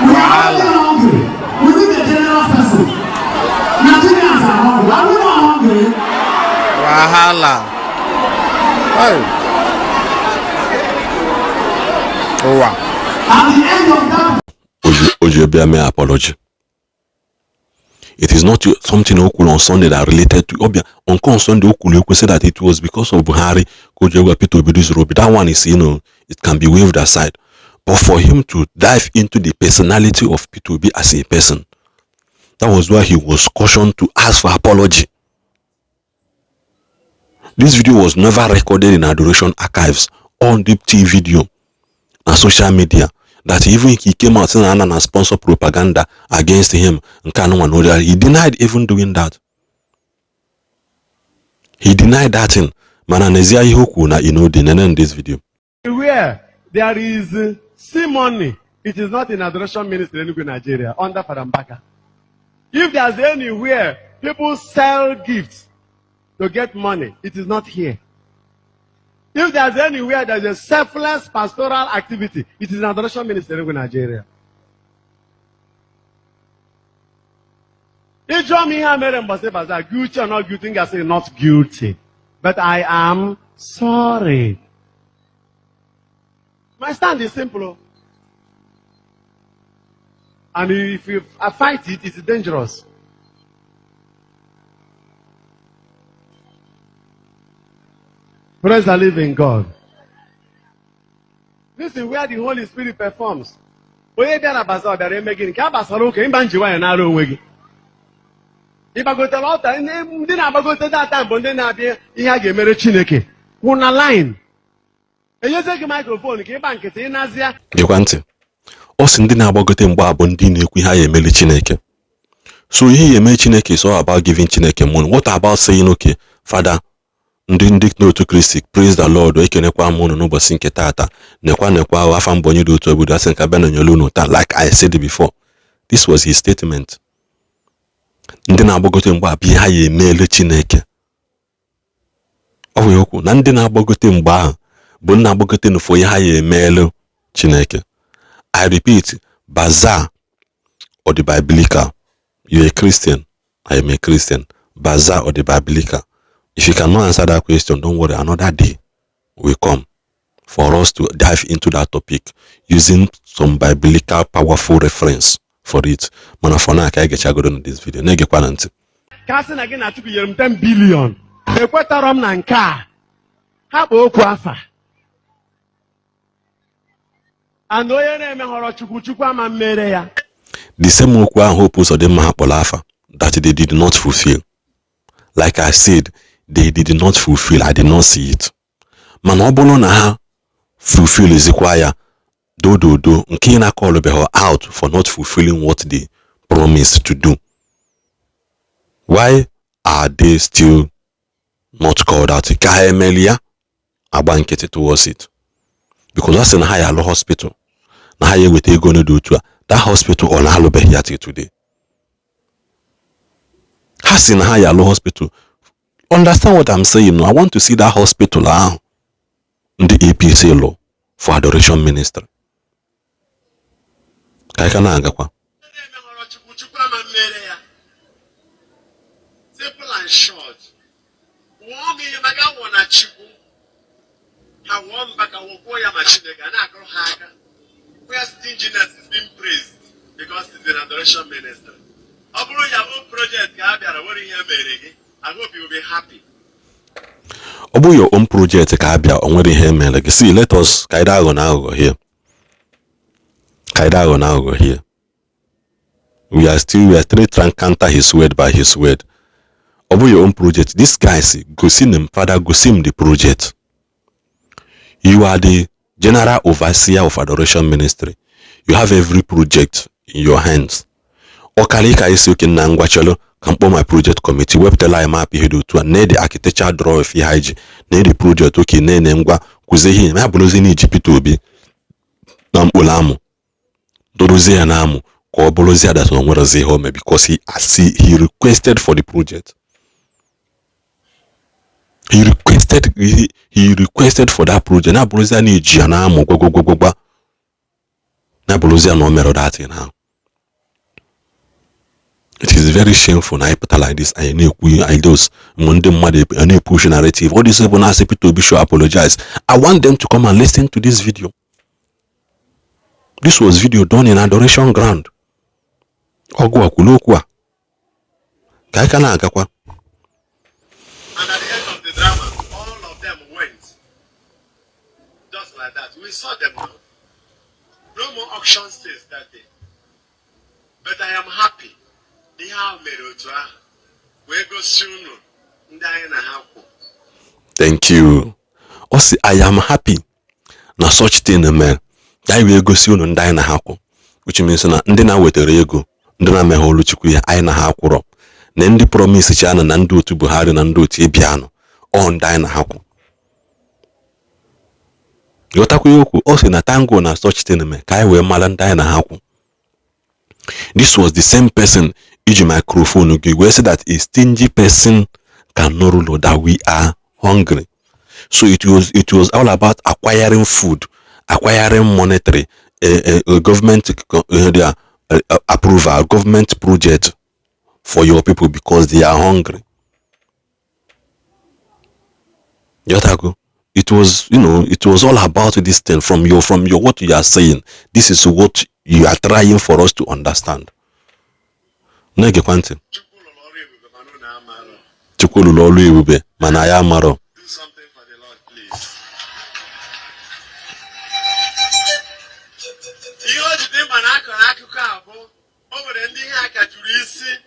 We are all hungry. We need a generous person. Nigerians are hungry. Are we not hungry?
Wahala. Oh wow.
At the end of that,
Ojiobia me apology. It is not something okul on Sunday that related to Obia. On Sunday okul you say that it was because of Buhari Kojewa Peter Obi's Robi. That one is, it can be waved aside. But for him to dive into the personality of Peter Obi as a person, that was why he was cautioned to ask for apology. This video was never recorded in Adoration archives on the TV video and social media. That even he came out saying and sponsor propaganda against him. He denied even doing that. He denied that thing. Mananezia Ihoku na in this video.
Where there is money, it is not in Adoration Ministry in Nigeria under Father Mbaka. If there's anywhere people sell gifts to get money, it is not here. If there's anywhere there's a selfless pastoral activity, it is in Adoration Ministry in Nigeria. If you me here, guilty or not guilty, I say not guilty. But I am sorry. My stand is simple. And if you fight it, it's dangerous. Praise the living God. This is where the Holy Spirit performs. Onye bịara baza bịara eme gịnị ka a gbasara ụka ịba njiwa ya n'ara onwe gị. Ịgbagotara ọta ndị na-agbagote data bụ ndị na-abịa ihe a ga-emere Chineke. Kwụ na line. Enyeze gị microphone ka ịba nkịtị ịnazịa.
Gekwa ntị. Ọ sị ndị na-agbagote mgbe abụ ndị na-ekwu ihe a ga-emere Chineke. So ihe ya eme Chineke is all about giving Chineke money. What about saying, okay, Father, ndị n'otu Kristi, praise the Lord, ekenekwa m unu n'ụbọchị nke taata, nekwa afa mbonye dị otu obodo asị nka bịa na nyolu unu taa, like I said before. This was his statement. Ndị na-agbagote mgbe abụ ihe ha ya emele Chineke. Ọ bụ okwu na ndị na-agbagote mgbe ahụ bụ na-agbagote n'ụfọ ihe ha ya emele Chineke. I repeat, bazaar or the biblical. You're a Christian, I am a Christian. Bazaar or the biblical. If you cannot answer that question, don't worry, another day will come for us to dive into that topic using some biblical powerful reference for it. Mana for now, I get you in this video. Nege kwa nanti.
Kasi na gị na Chukwu nyere m 10 billion. Ekwetara m na nke a. Ha bụ okwu afa. And onye na-eme họrọ Chukwu ama mmere ya.
The same okwu ahụ Hope Uzodimma hapụrụ afa that they did not fulfill. Like I said, they did not fulfill. I did not see it. Mana ọ bụrụ na ha fulfill ezikwa ya do nke na call be out for not fulfilling what they promised to do. Why are they still not called out? Ka emelia agba nkịtị towards it. Because that's in higher hospital. Na higher with ego no do to that hospital on Halobehi till today. Has in higher hospital. Understand what I'm saying? I want to see that hospital in the APC law for Adoration Ministry.
Simple and short.
where stinginess is being praised because it's an adoration minister. I hope you will be happy.
About your own project, see, let us here. Here. We are still trying to counter his word by his word. About your own project, this guy say, go see him, Father, go see him the project. You are the general overseer of Adoration Ministry. You have every project in your hands. Okalika is okay nangwachelo kampo my project committee webtela ya map hedo to ne the architecture draw if haji ne the project okay ne ngwa kuzehi ma bolozi ni Peter Obi na mpolamu dodozi ya namu ko bolozi that no nwere home because he requested for the project. He requested for that project. Na bolozi ni ji na amu gogogogogba na bolozi no mero that now. It is very shameful now put like this. I those Monday mother and push narrative. All these people now say Peter Obi should apologize. I want them to come and listen to this video. This was video done in Adoration Ground. Ogwa kulokwa. Kaikana akakwa.
And at the end of the drama, all of them went. Just like that. We saw them now. No more auction stays that day. But I am happy.
Thank you. Also, I am happy. Na such thing, man. I will go soon and die na hako. Which means na ndina wetere ego. Ndina me holu chukwu ya ai na hakuro. Na ndi promise chana na ndu otu Buhari na ndu otu Ebiano. On die na hako. Yotaku yoku. Also na tango na such thing, man. Kai we malan die na hako. This was the same person iji microphone we say that a stingy person cannot rule, that we are hungry. So it was all about acquiring food, acquiring monetary government approval, government project for your people because they are hungry. Yotaku, it was, it was all about this thing from your what you are saying. This is what you are trying for us to understand. Nege kwanti. Chukulu lolu ebube mana ya maro.
Do something for the Lord, please. Iyo jide manako akuko abo. Obere ndi ihe aka juru isi.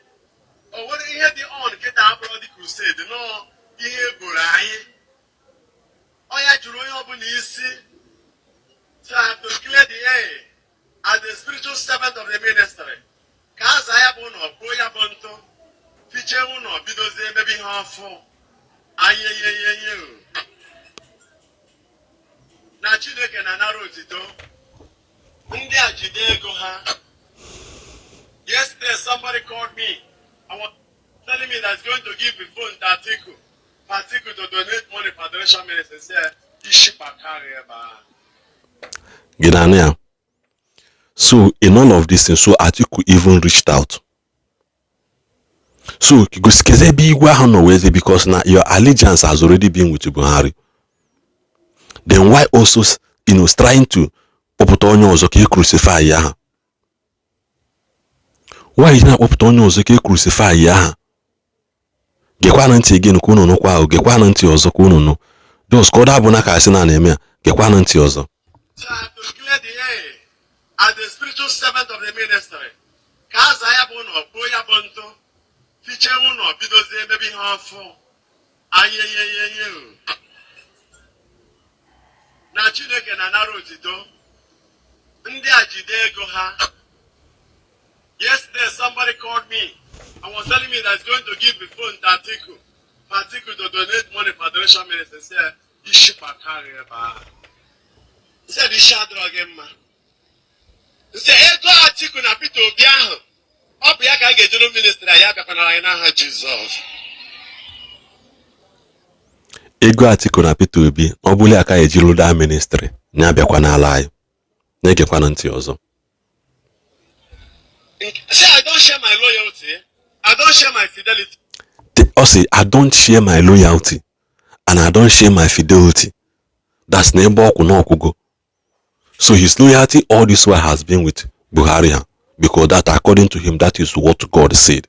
Owere ihe dị on kita abro di crusade no ihe egboro anyị. Oya juru onye ọbụla isi. So I have to clear the air as the spiritual servant of the ministry. Kaza ya bụ na ọkpụ ya bụ ntụ fiche ụlọ bidozie emebe ihe ọfụ ayeyeyeye na Chineke na-anara otito ndị a jide ego ha. Yesterday somebody called me and was telling me that he's going to give the phone to Atiku to donate money for Adoration Ministry. Say ishipakari eba.
Gidania. So in all of this, so Atiku even reached out. So because now your allegiance has already been with Buhari. Then why also trying to crucify ya? Why is not crucify ya? Gekwananti again kuno no kwa gekwananti ozo kuno no. Those koda bonaka asina na eme gekwananti ozo.
So I have to clear the air as the spiritual servant of the ministry. Kaza ya bono boya bonto fiche uno bidoze maybe half ayeyeyeye. Na Chineke na nara otito ndị a jide ego ha. Yesterday somebody called me and was telling me that he's going to give the phone to Atiku to donate money for Adoration Ministry. Say ishipakari eba. He said he shall drug him man. He said ego Atiku na Peter Obi ahụ. Ọ bụ ya ka a ga-ejere ministry ya bịakwana anyị n'aha Jizọs.
Ego Atiku na Peter Obi ọ bụla aka ejiri da ministry nya bịakwa n'ala anyị. Na-egekwa na ntị ọzọ.
Say I don't share my loyalty. I don't share my fidelity.
Say I don't share my loyalty and I don't share my fidelity. That's n'ebe ọkwụ n'ọkwụgo. So his loyalty all this while has been with Buhari, because that, according to him, that is what God said.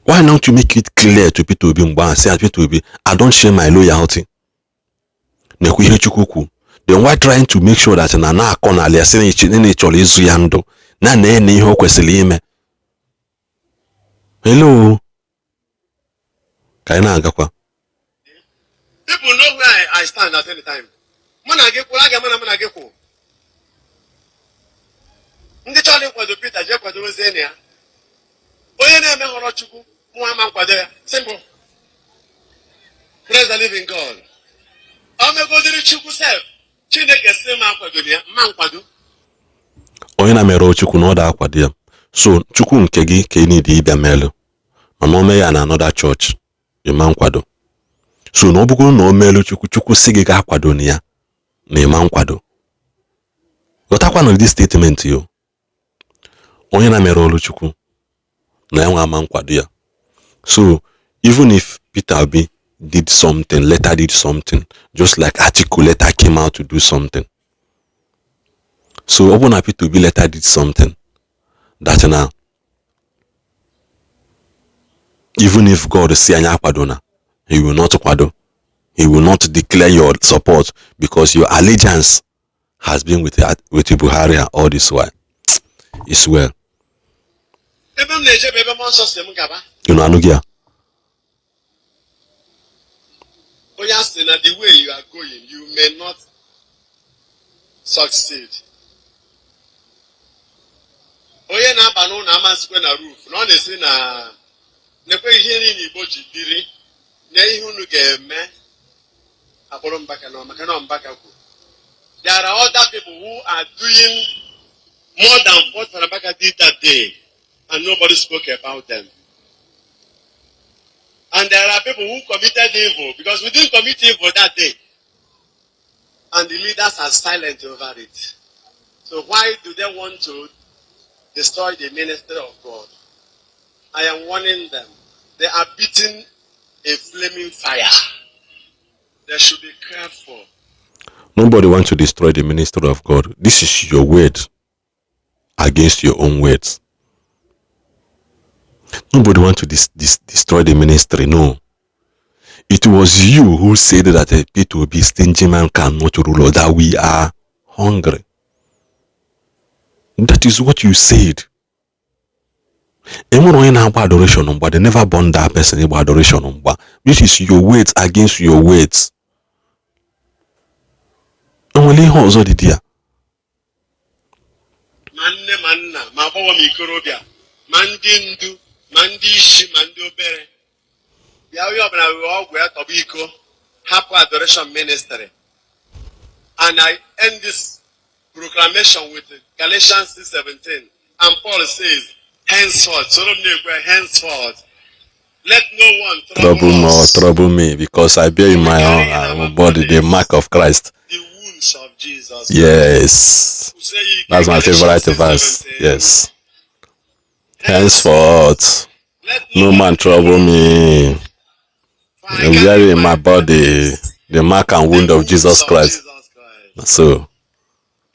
Why don't you make it clear to Peter Obi and say, Peter Obi, I don't share my loyalty? Then why trying to make sure that na akọ na ali asị na chọrọ izu ya ndụ na na ihe o kwesịrị ime? Hello, ka anyị na-agakwa.
People know where I stand at any time. Mana gị kwụrụ aga mana gị kwụ. Ndị chọrọ ịkwado Peter je kwado ozi ya. Onye na-eme họrọ Chukwu nwa ama nkwado ya. Simple. Praise the living God. Omegodiri Chukwu self. Chineke sị ma nkwado ya, ma nkwado.
Onye na-emere Chukwu na ọ da akwado ya. So Chukwu nke gị ka ị need ịbịa melu. Mana o mee ya na another church, ịma nkwado. So na ọ bụrụ na o meelu Chukwu sị gị ga akwado na ya na ịma nkwado. Ghọtakwa na this statement yo. Onye na-emere olu Chukwu na ya nwa ama nkwado ya. So even if Peter Obi did something, later did something, just like Atiku later came out to do something. So Obu na Peter Obi later did something that now, even if God say anya kwado na, he will not kwado. He will not declare your support because your allegiance has been with Buhari all this while. It's well. You know Anugia.
The way you are going, you may not succeed. Oye na banu na amasikwe na roof. No dey say na nekwe ihe ni Igbo ji biri na ihe unu ga-eme abụrụ Mbaka na maka na Mbaka kwu. There are other people who are doing more than what Father Mbaka did that day, and nobody spoke about them. And there are people who committed evil because we didn't commit evil that day. And the leaders are silent over it. So why do they want to destroy the ministry of God? I am warning them. They are beating a flaming fire. They should be careful.
Nobody wants to destroy the ministry of God. This is your word against your own words. Nobody wants to destroy the ministry. No. It was you who said that a Peter Obi stingy man cannot rule, or that we are hungry. That is what you said. Anyone in adoration, but they never born that person in adoration. This is your words against your words. Only also the dear.
Manna, mabawa mikorobia, mandindu, mandishi, mandobere. We all were Tobiko, Happy Adoration Ministry. And I end this proclamation with Galatians 6:17. And Paul says, henceforth, henceforth, let no one
trouble me, because I bear in my own body the mark of Christ.
The wounds of Jesus.
Yes. That's my favorite verse. Yes. Henceforth, no man trouble me. I bear in my body the mark and wound of Jesus Christ. So,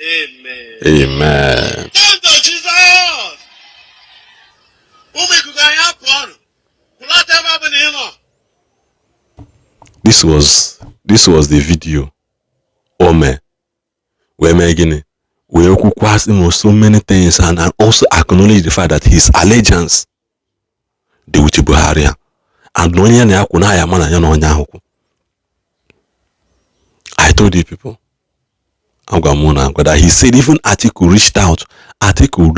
Amen.
Amen. This was the video. Ome, where Megini, we asked him so many things and also acknowledge the fact that his allegiance, the Buhari, and I told you people, that he said even Atiku reached out, Atiku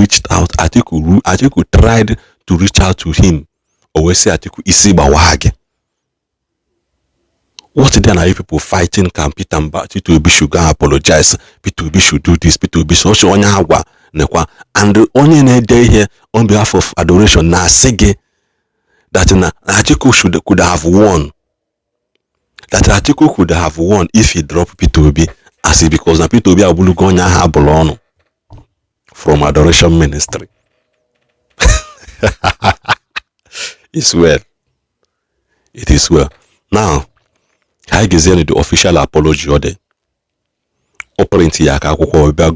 tried to reach out to him. Always say Atiku isiba wage. What then are you people fighting? Can Peter Obi should go apologize? Peter Obi should do this. Peter Obi so and the only day here on behalf of Adoration na sege that Atiku could have won. That Atiku could have won if he dropped Peter Obi, as it because na Peter Obi abulu gonya ha bolono from Adoration Ministry. It's well. It is well. Now, I give you the official apology order. o print ya ka akwụkwọ bịa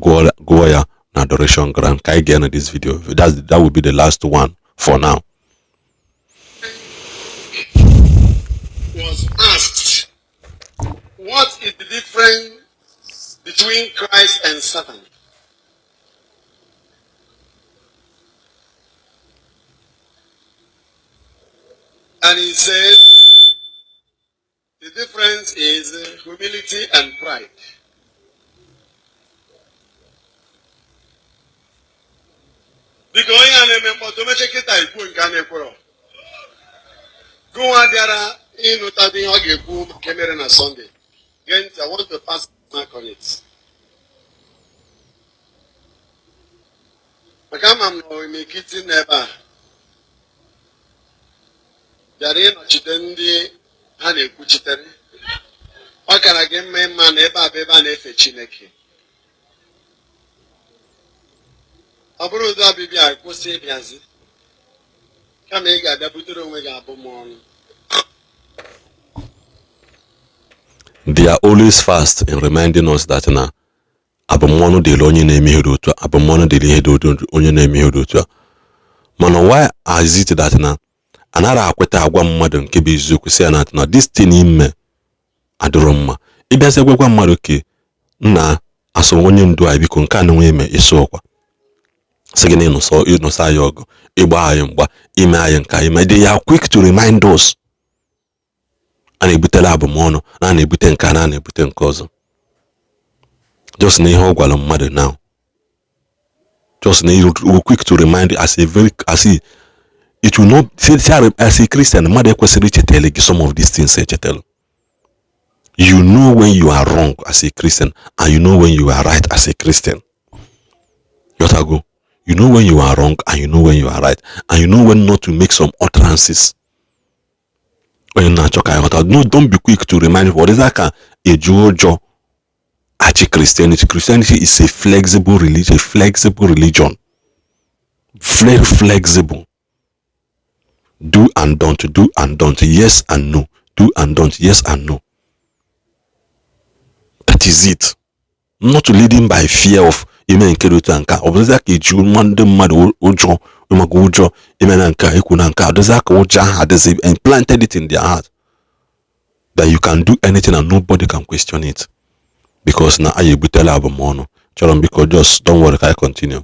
gụọ ya na adoration ground ka anyị ga this video. That will be the last one for now.
Was asked, what is the difference between Christ and Satan? And he said, the difference is humility and pride. Because I remember to make it I put in Ghana. Go out there in Utadi Hagebu, Cameron on Sunday. Again, I want to pass mark on it. I come and make it never. There no chitendi hane kuchitere. Ọ kara gị mma ịma na ebe a bụ ebe a na-efe Chineke. Ọ bụrụ ụzọ ọbịbịa a kwụsị ịbịazi kama ị ga-abịa butere onwe gị abụmọnụ.
They are always fast in reminding us that na abụmọnụ dịrị onye na-eme ihe dị otu a, abụmọnụ dịrị ihe dị onye na-eme ihe dị otu a. Mana why is it that na anara akweta agwa mmadụ nke bụ eziokwu si ya na this thing ime adịrọ mma, ịbịazi gwagwa mmadụ ke nna asọ onye ndu anyị biko nke a na-enwe eme isi ọkwa sị gị na ịnụsa anyị ọgụ ịgba anyị mgba ime anyị nke anyị, they are quick to remind us. A na-ebutela abụmọnụ na na-ebute nke a na na-ebute nke ọzọ. Just na ihe ọ gwara mmadụ now, just na you quick to remind as it will not as a Christian mmadụ ekwesịrị ichetele gị some of these things echetelu. You know when you are wrong as a Christian and you know when you are right as a Christian. Yotago, you know when you are wrong and you know when you are right, and you know when not to make some utterances. When you're not talking, no, don't be quick to remind what is that a Jojo Christianity. Christianity is a flexible religion. Very flexible. Do and don't, yes and no. Do and don't, yes and no. That is it. Not leading by fear of ime nke otu anka. Obviously ka eju mmadụ ụjọ maka ụjọ ime na nka ekwu na nka. Obviously ka ụjọ has implanted it in their heart that you can do anything and nobody can question it because na ayi butela abụmọnụ. Chọrọ m biko just don't worry, ka I continue.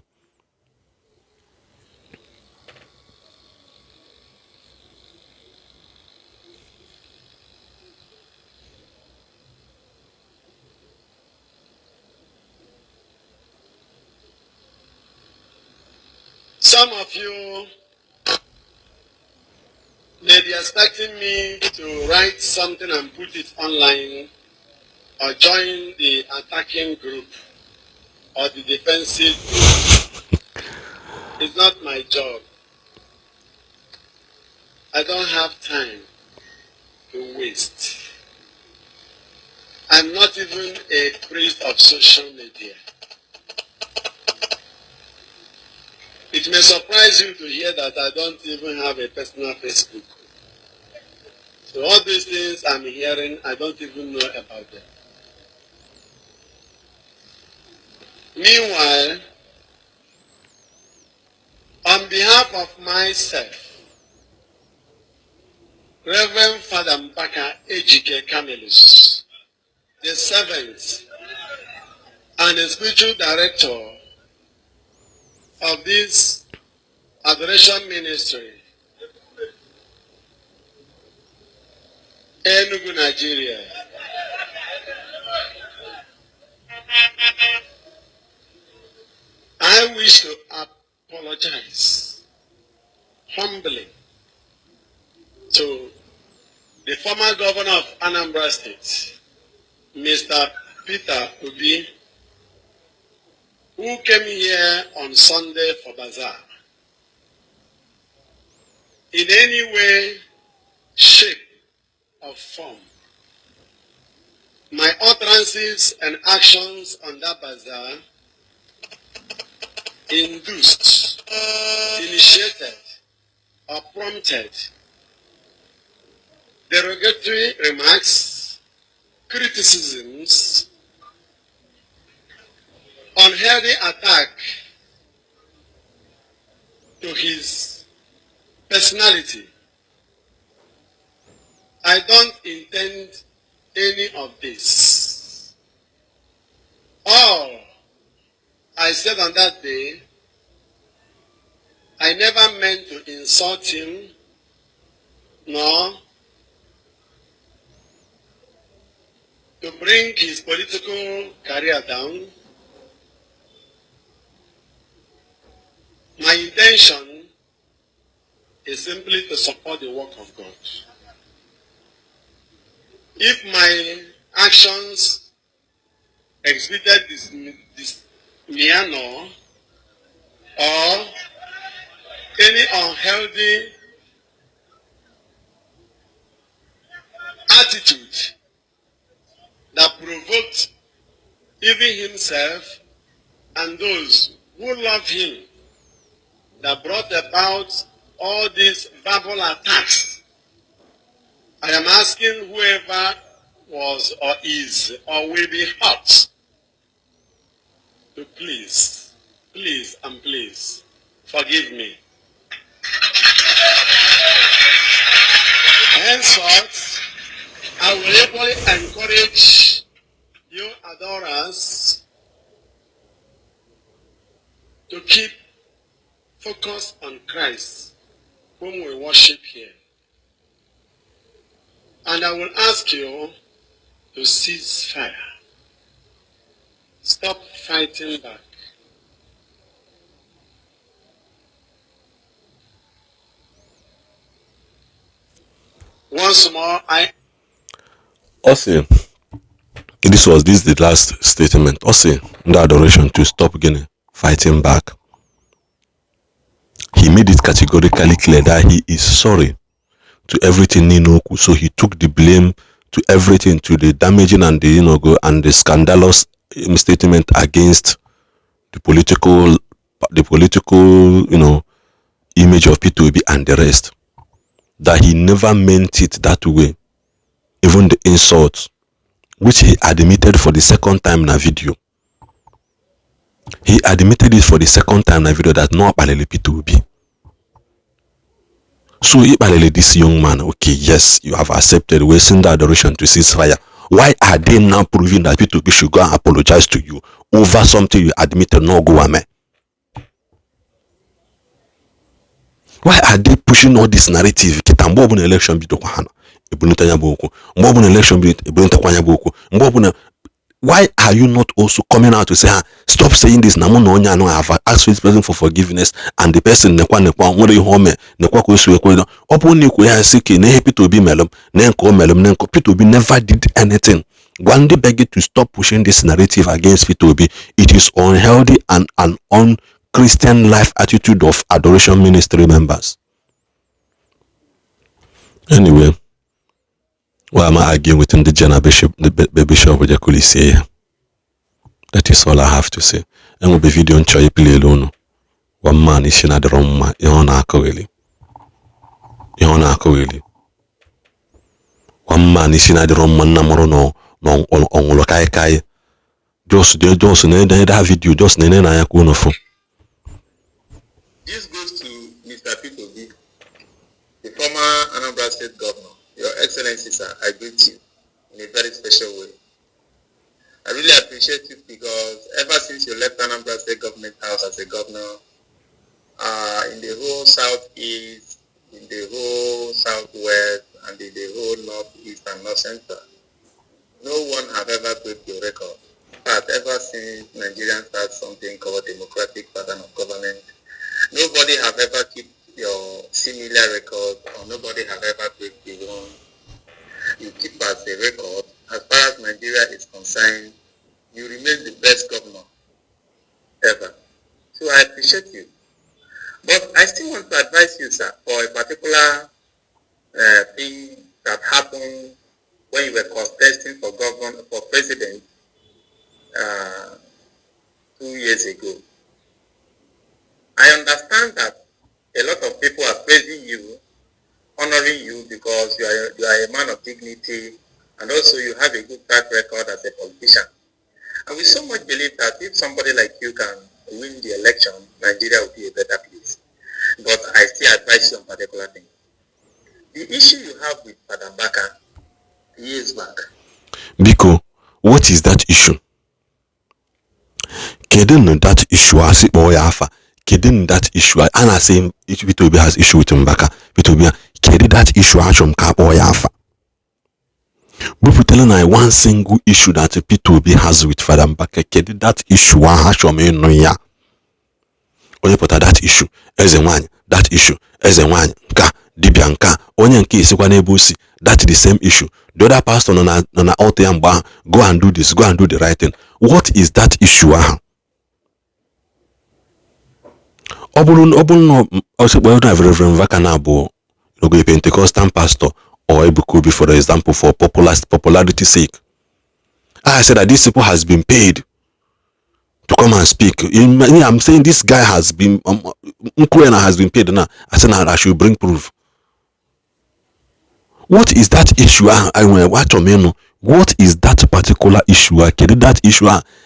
Some of you may be expecting me to write something and put it online or join the attacking group or the defensive group. It's not my job. I don't have time to waste. I'm not even a priest of social media. It may surprise you to hear that I don't even have a personal Facebook. So all these things I'm hearing, I don't even know about them. Meanwhile, on behalf of myself, Reverend Father Mbaka Ejike Mbaka, the servant and the spiritual director of this Adoration Ministry, Enugu, Nigeria. I wish to apologize humbly to the former governor of Anambra State, Mr. Peter Obi, who came here on Sunday for bazaar. In any way, shape, or form, my utterances and actions on that bazaar induced, initiated, or prompted derogatory remarks, criticisms, unhealthy attack to his personality. I don't intend any of this. All I said on that day, I never meant to insult him, nor to bring his political career down. My intention is simply to support the work of God. If my actions exhibited this manner or any unhealthy attitude that provoked even himself and those who love him, that brought about all these verbal attacks, I am asking whoever was or is or will be hurt to please, please and please forgive me. Henceforth, I will equally encourage you adorers to keep focused on Christ, whom we worship here. And I will ask you to cease fire. Stop fighting back. Once more,
Also, this is the last statement. Also, the adoration to stop getting fighting back. He made it categorically clear that he is sorry to everything Ninoku. So he took the blame to everything, to the damaging and the and the scandalous statement against the political image of Peter Obi and the rest. That he never meant it that way. Even the insults, which he admitted for the second time in a video. He admitted it for the second time in a video that no apalele Peter Obi. So if this young man, okay, yes, you have accepted, we send the adoration to ceasefire. Why are they now proving that Peter Obi should go and apologize to you over something you admitted no go ame? Why are they pushing all this narrative? Election why are you not also coming out to say, stop saying this? I have asked this person for forgiveness, and the person Peter Obi never did anything. Gwandi beg you to stop pushing this narrative against Peter Obi. It is unhealthy and an un-Christian life attitude of Adoration Ministry members. Anyway, why am I arguing with the General Bishop, the Bishop of Jakulisi? That is all I have to say. And we'll be video on Choi Play alone. One man is in the room. You're not really. One man is in the room. No, on Kai. Just that video. Just Nene phone.
This goes to Mr. Peter Obi, the former Anambra State Governor. Your Excellency, sir, I greet you in a very special way. I really appreciate it because ever since you left Anambra State Government House as a governor, in the whole southeast, in the whole southwest, and in the whole northeast and north central, no one have ever broke your record. But ever since Nigerian started something called democratic pattern of government, nobody have ever kept your similar record, or nobody have ever break the one you keep as a record. As far as Nigeria is concerned, you remain the best governor ever. So I appreciate you. But I still want to advise you, sir, for a particular thing that happened when you were contesting for governor, for president 2 years ago. I understand that a lot of people are praising you, honoring you because you are a man of dignity, and also you have a good track record as a politician. And we we so much believe that if somebody like you can win the election, Nigeria will be a better place. But I still advise you on particular thing. The issue you have with Father Mbaka years back.
Biko, what is that issue? Kedin that issue as boy alpha. Kedin that issue. And I say Peter Obi has issue with Mbaka. Peter Obi kedin that issue from Cap boy alpha. But telling I one single issue that Peter Obi has with Father Mbaka. Kedin that issue from no ya. Onye put that issue. Eze one that issue. Eze one ka dibia nka onye nke isikwa na ebusi. That's the same issue. The other pastor on a altar and go and do this, go and do the right thing. What is that issue? Reverend Vakanabo, a Pentecostal pastor or Ebukobi, for example, for popularity sake. I said that this people has been paid to come and speak. I'm saying this guy has been has been paid now. I said now I should bring proof. What is that issue? What is that particular issue? That issue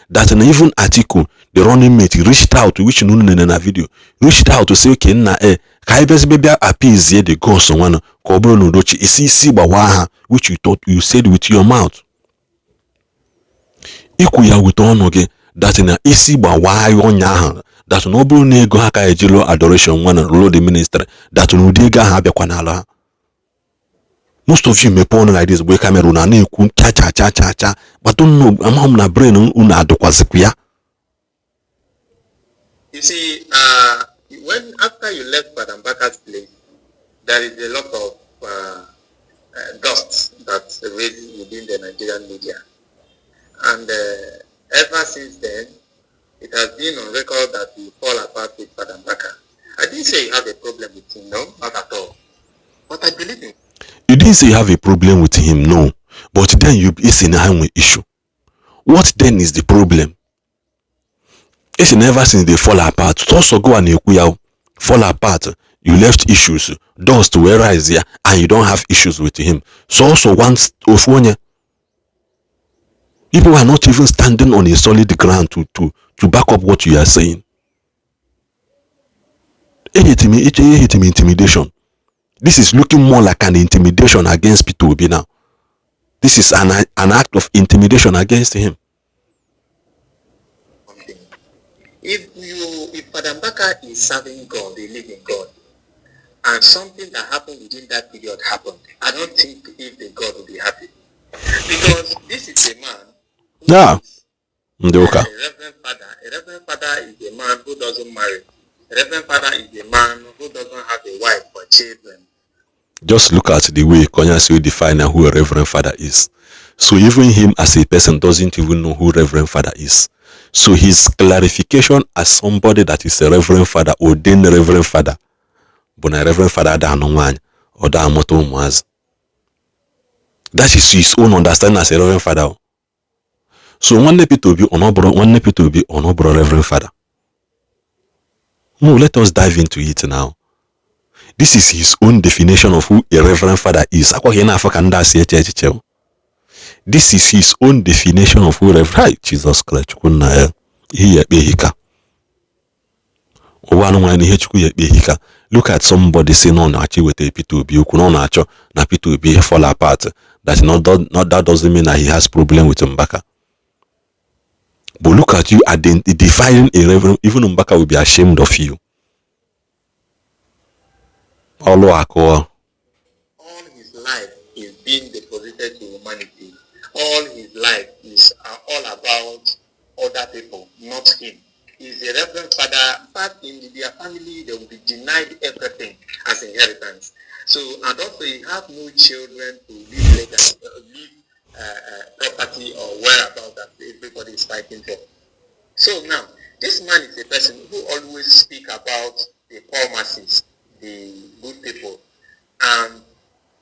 that an even article the running mate reached out to which in a video reached out to say okay na baby appease the ghost one which you thought you said with your mouth. Ikuya with onoge that in a isi that noble nego haka ejilo adoration one road the ministry that nudiga habe kwanala. Most of you may porn like this, we Cameroon and cha, but don't know I'm na brain una adokwazikia.
You see, when after you left Father Mbaka's place, there is a lot of dust that raised within the Nigerian media. And ever since then, it has been on record that you fall apart with Father Mbaka. I didn't say you have a problem with him, no, not at all. But I believe in.
You didn't say you have a problem with him, no. But then it's in a issue. What then is the problem? It's never since they fall apart. Also go and fall apart. You left issues. Dust will rise here and you don't have issues with him. So also once of one people are not even standing on a solid ground to back up what you are saying. It's intimidation. This is looking more like an intimidation against Peter Obi now. This is an act of intimidation against him.
If Father Mbaka is serving God, they live in God, and something that happened within that period happened, I don't think if the God will be happy. Because this is a man who is a reverend father. A reverend father is a man who doesn't marry. A reverend father is a man who doesn't have a wife or children.
Just look at the way Konyas will define who a reverend father is. So even him as a person doesn't even know who reverend father is. So his clarification as somebody that is a reverend father, ordained reverend father, but a reverend father that no one or that moto was. That is his own understanding as a reverend father. So one Peter Obi onobro reverend father. No, let us dive into it now. This is his own definition of who a reverend father is. This is his own definition of who Reverend Jesus Christ. Look at somebody saying no actually with a P2B. You could not na P2B fall apart. That doesn't mean that he has problem with Mbaka. But look at you defining a reverend. Even Mbaka will be ashamed of you.
All his life is being deposited to humanity. All his life is all about other people, not him. He's a reverend father, but in their family they will be denied everything as inheritance. So, and also he have no children to leave property or whereabouts that everybody is fighting for. So now, this man is a person who always speak about the poor masses, the good people, and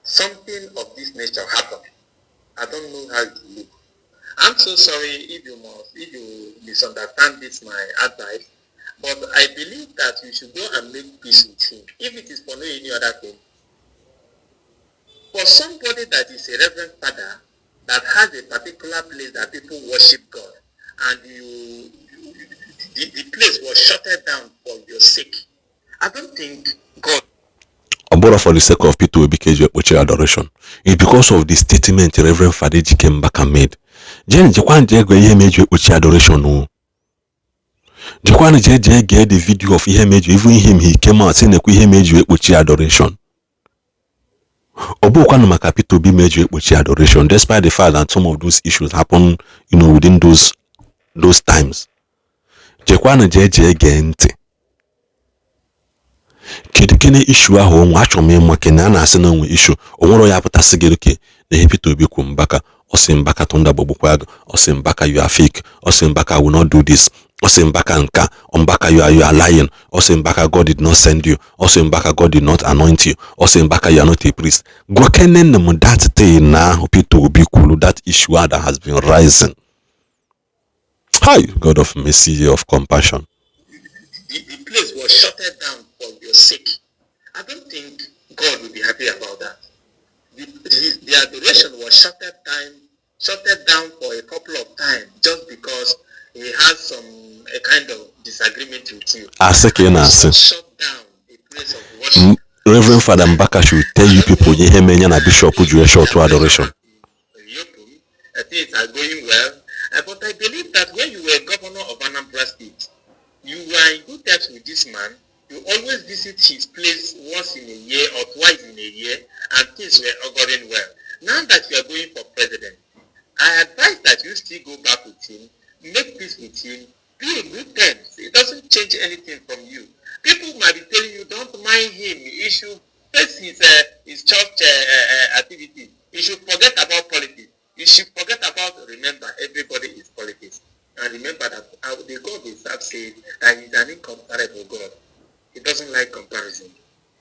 something of this nature happened. I don't know how it will look. I'm so sorry if you misunderstand this my advice, but I believe that you should go and make peace with him. If it is for no any other thing, for somebody that is a reverend father that has a particular place that people worship God, and
borrow for the sake of Peter Obi Ejike Adoration. It's because of the statement Reverend Father Ejike Mbaka made. Jen Jekwan Jego Ejike Adoration no. Jekwan Jeje get the video of even him he came out saying Ejike Adoration. Obokwan maka Peter Obi Ejike Adoration, despite the fact that some of those issues happen, within those times. Jekwan Jeje gente. Kene issue ahụ nwa achọrọ m ịma kene a na-asị na nwe issue onwere ya pụtasị gị oke na Peter Obi kwu Mbaka osi Mbaka tunda gbogbukwa agụ osi Mbaka you are fake osi Mbaka will not do this osi Mbaka nka Mbaka you are lying osi Mbaka God did not send you osi Mbaka God did not anoint you osi Mbaka you are not a priest go kene m that thing na Peter Obi kwuru that issue that has been rising. Hi, God of mercy, of compassion.
The place was shutted down for your sake. I don't think God will be happy about that. The adoration was shutted down for a couple of times just because he has a kind of disagreement with you.
Shut down
a place of worship.
Reverend Father Mbaka should tell you people na Bishop Uju short to adoration.
Things are going well, but I believe that when you were governor of Anambra State, you were in good terms with this man. You always visit his place once in a year or twice in a year, and things were going well. Now that you are going for president, I advise that you still go back with him, make peace with him, be in good terms. It doesn't change anything from you. People might be telling you, don't mind him. He should face his church activity. He should forget about politics. You should forget about, remember, everybody is politics. And remember that the God we serve said that he's an incomparable God. He doesn't like comparison.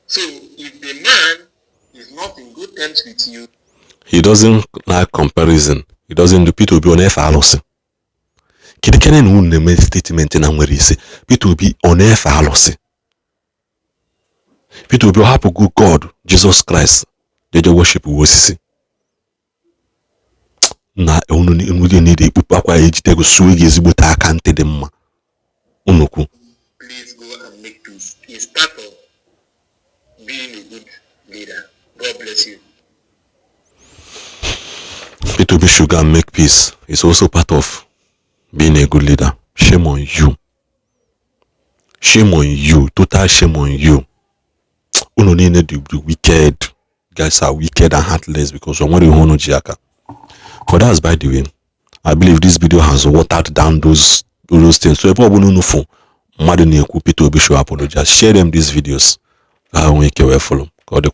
So if the man is not in good terms with you,
he doesn't like comparison. He doesn't do Peter Obi on F alosi. Kidikene no make statement na nwere ise. Peter Obi on F alosi. Peter Obi happy good God, Jesus Christ. They just worship osisi. Na unu need ikpupu akwa ejite go suwe gi ezigbo ta aka ntị dị mma. Unukwu.
Please go and make peace. It's part of being a good leader. God bless you.
Peter Obi should go and make peace. It's also part of being a good leader. Shame on you. Shame on you. Total shame on you. Uno need the wicked. You guys are wicked and heartless because someone who knows Jiaka. But that's by the way. I believe this video has watered down those things. So if you want to know Peter Obi should apologize. Share them these videos. I will make you follow. God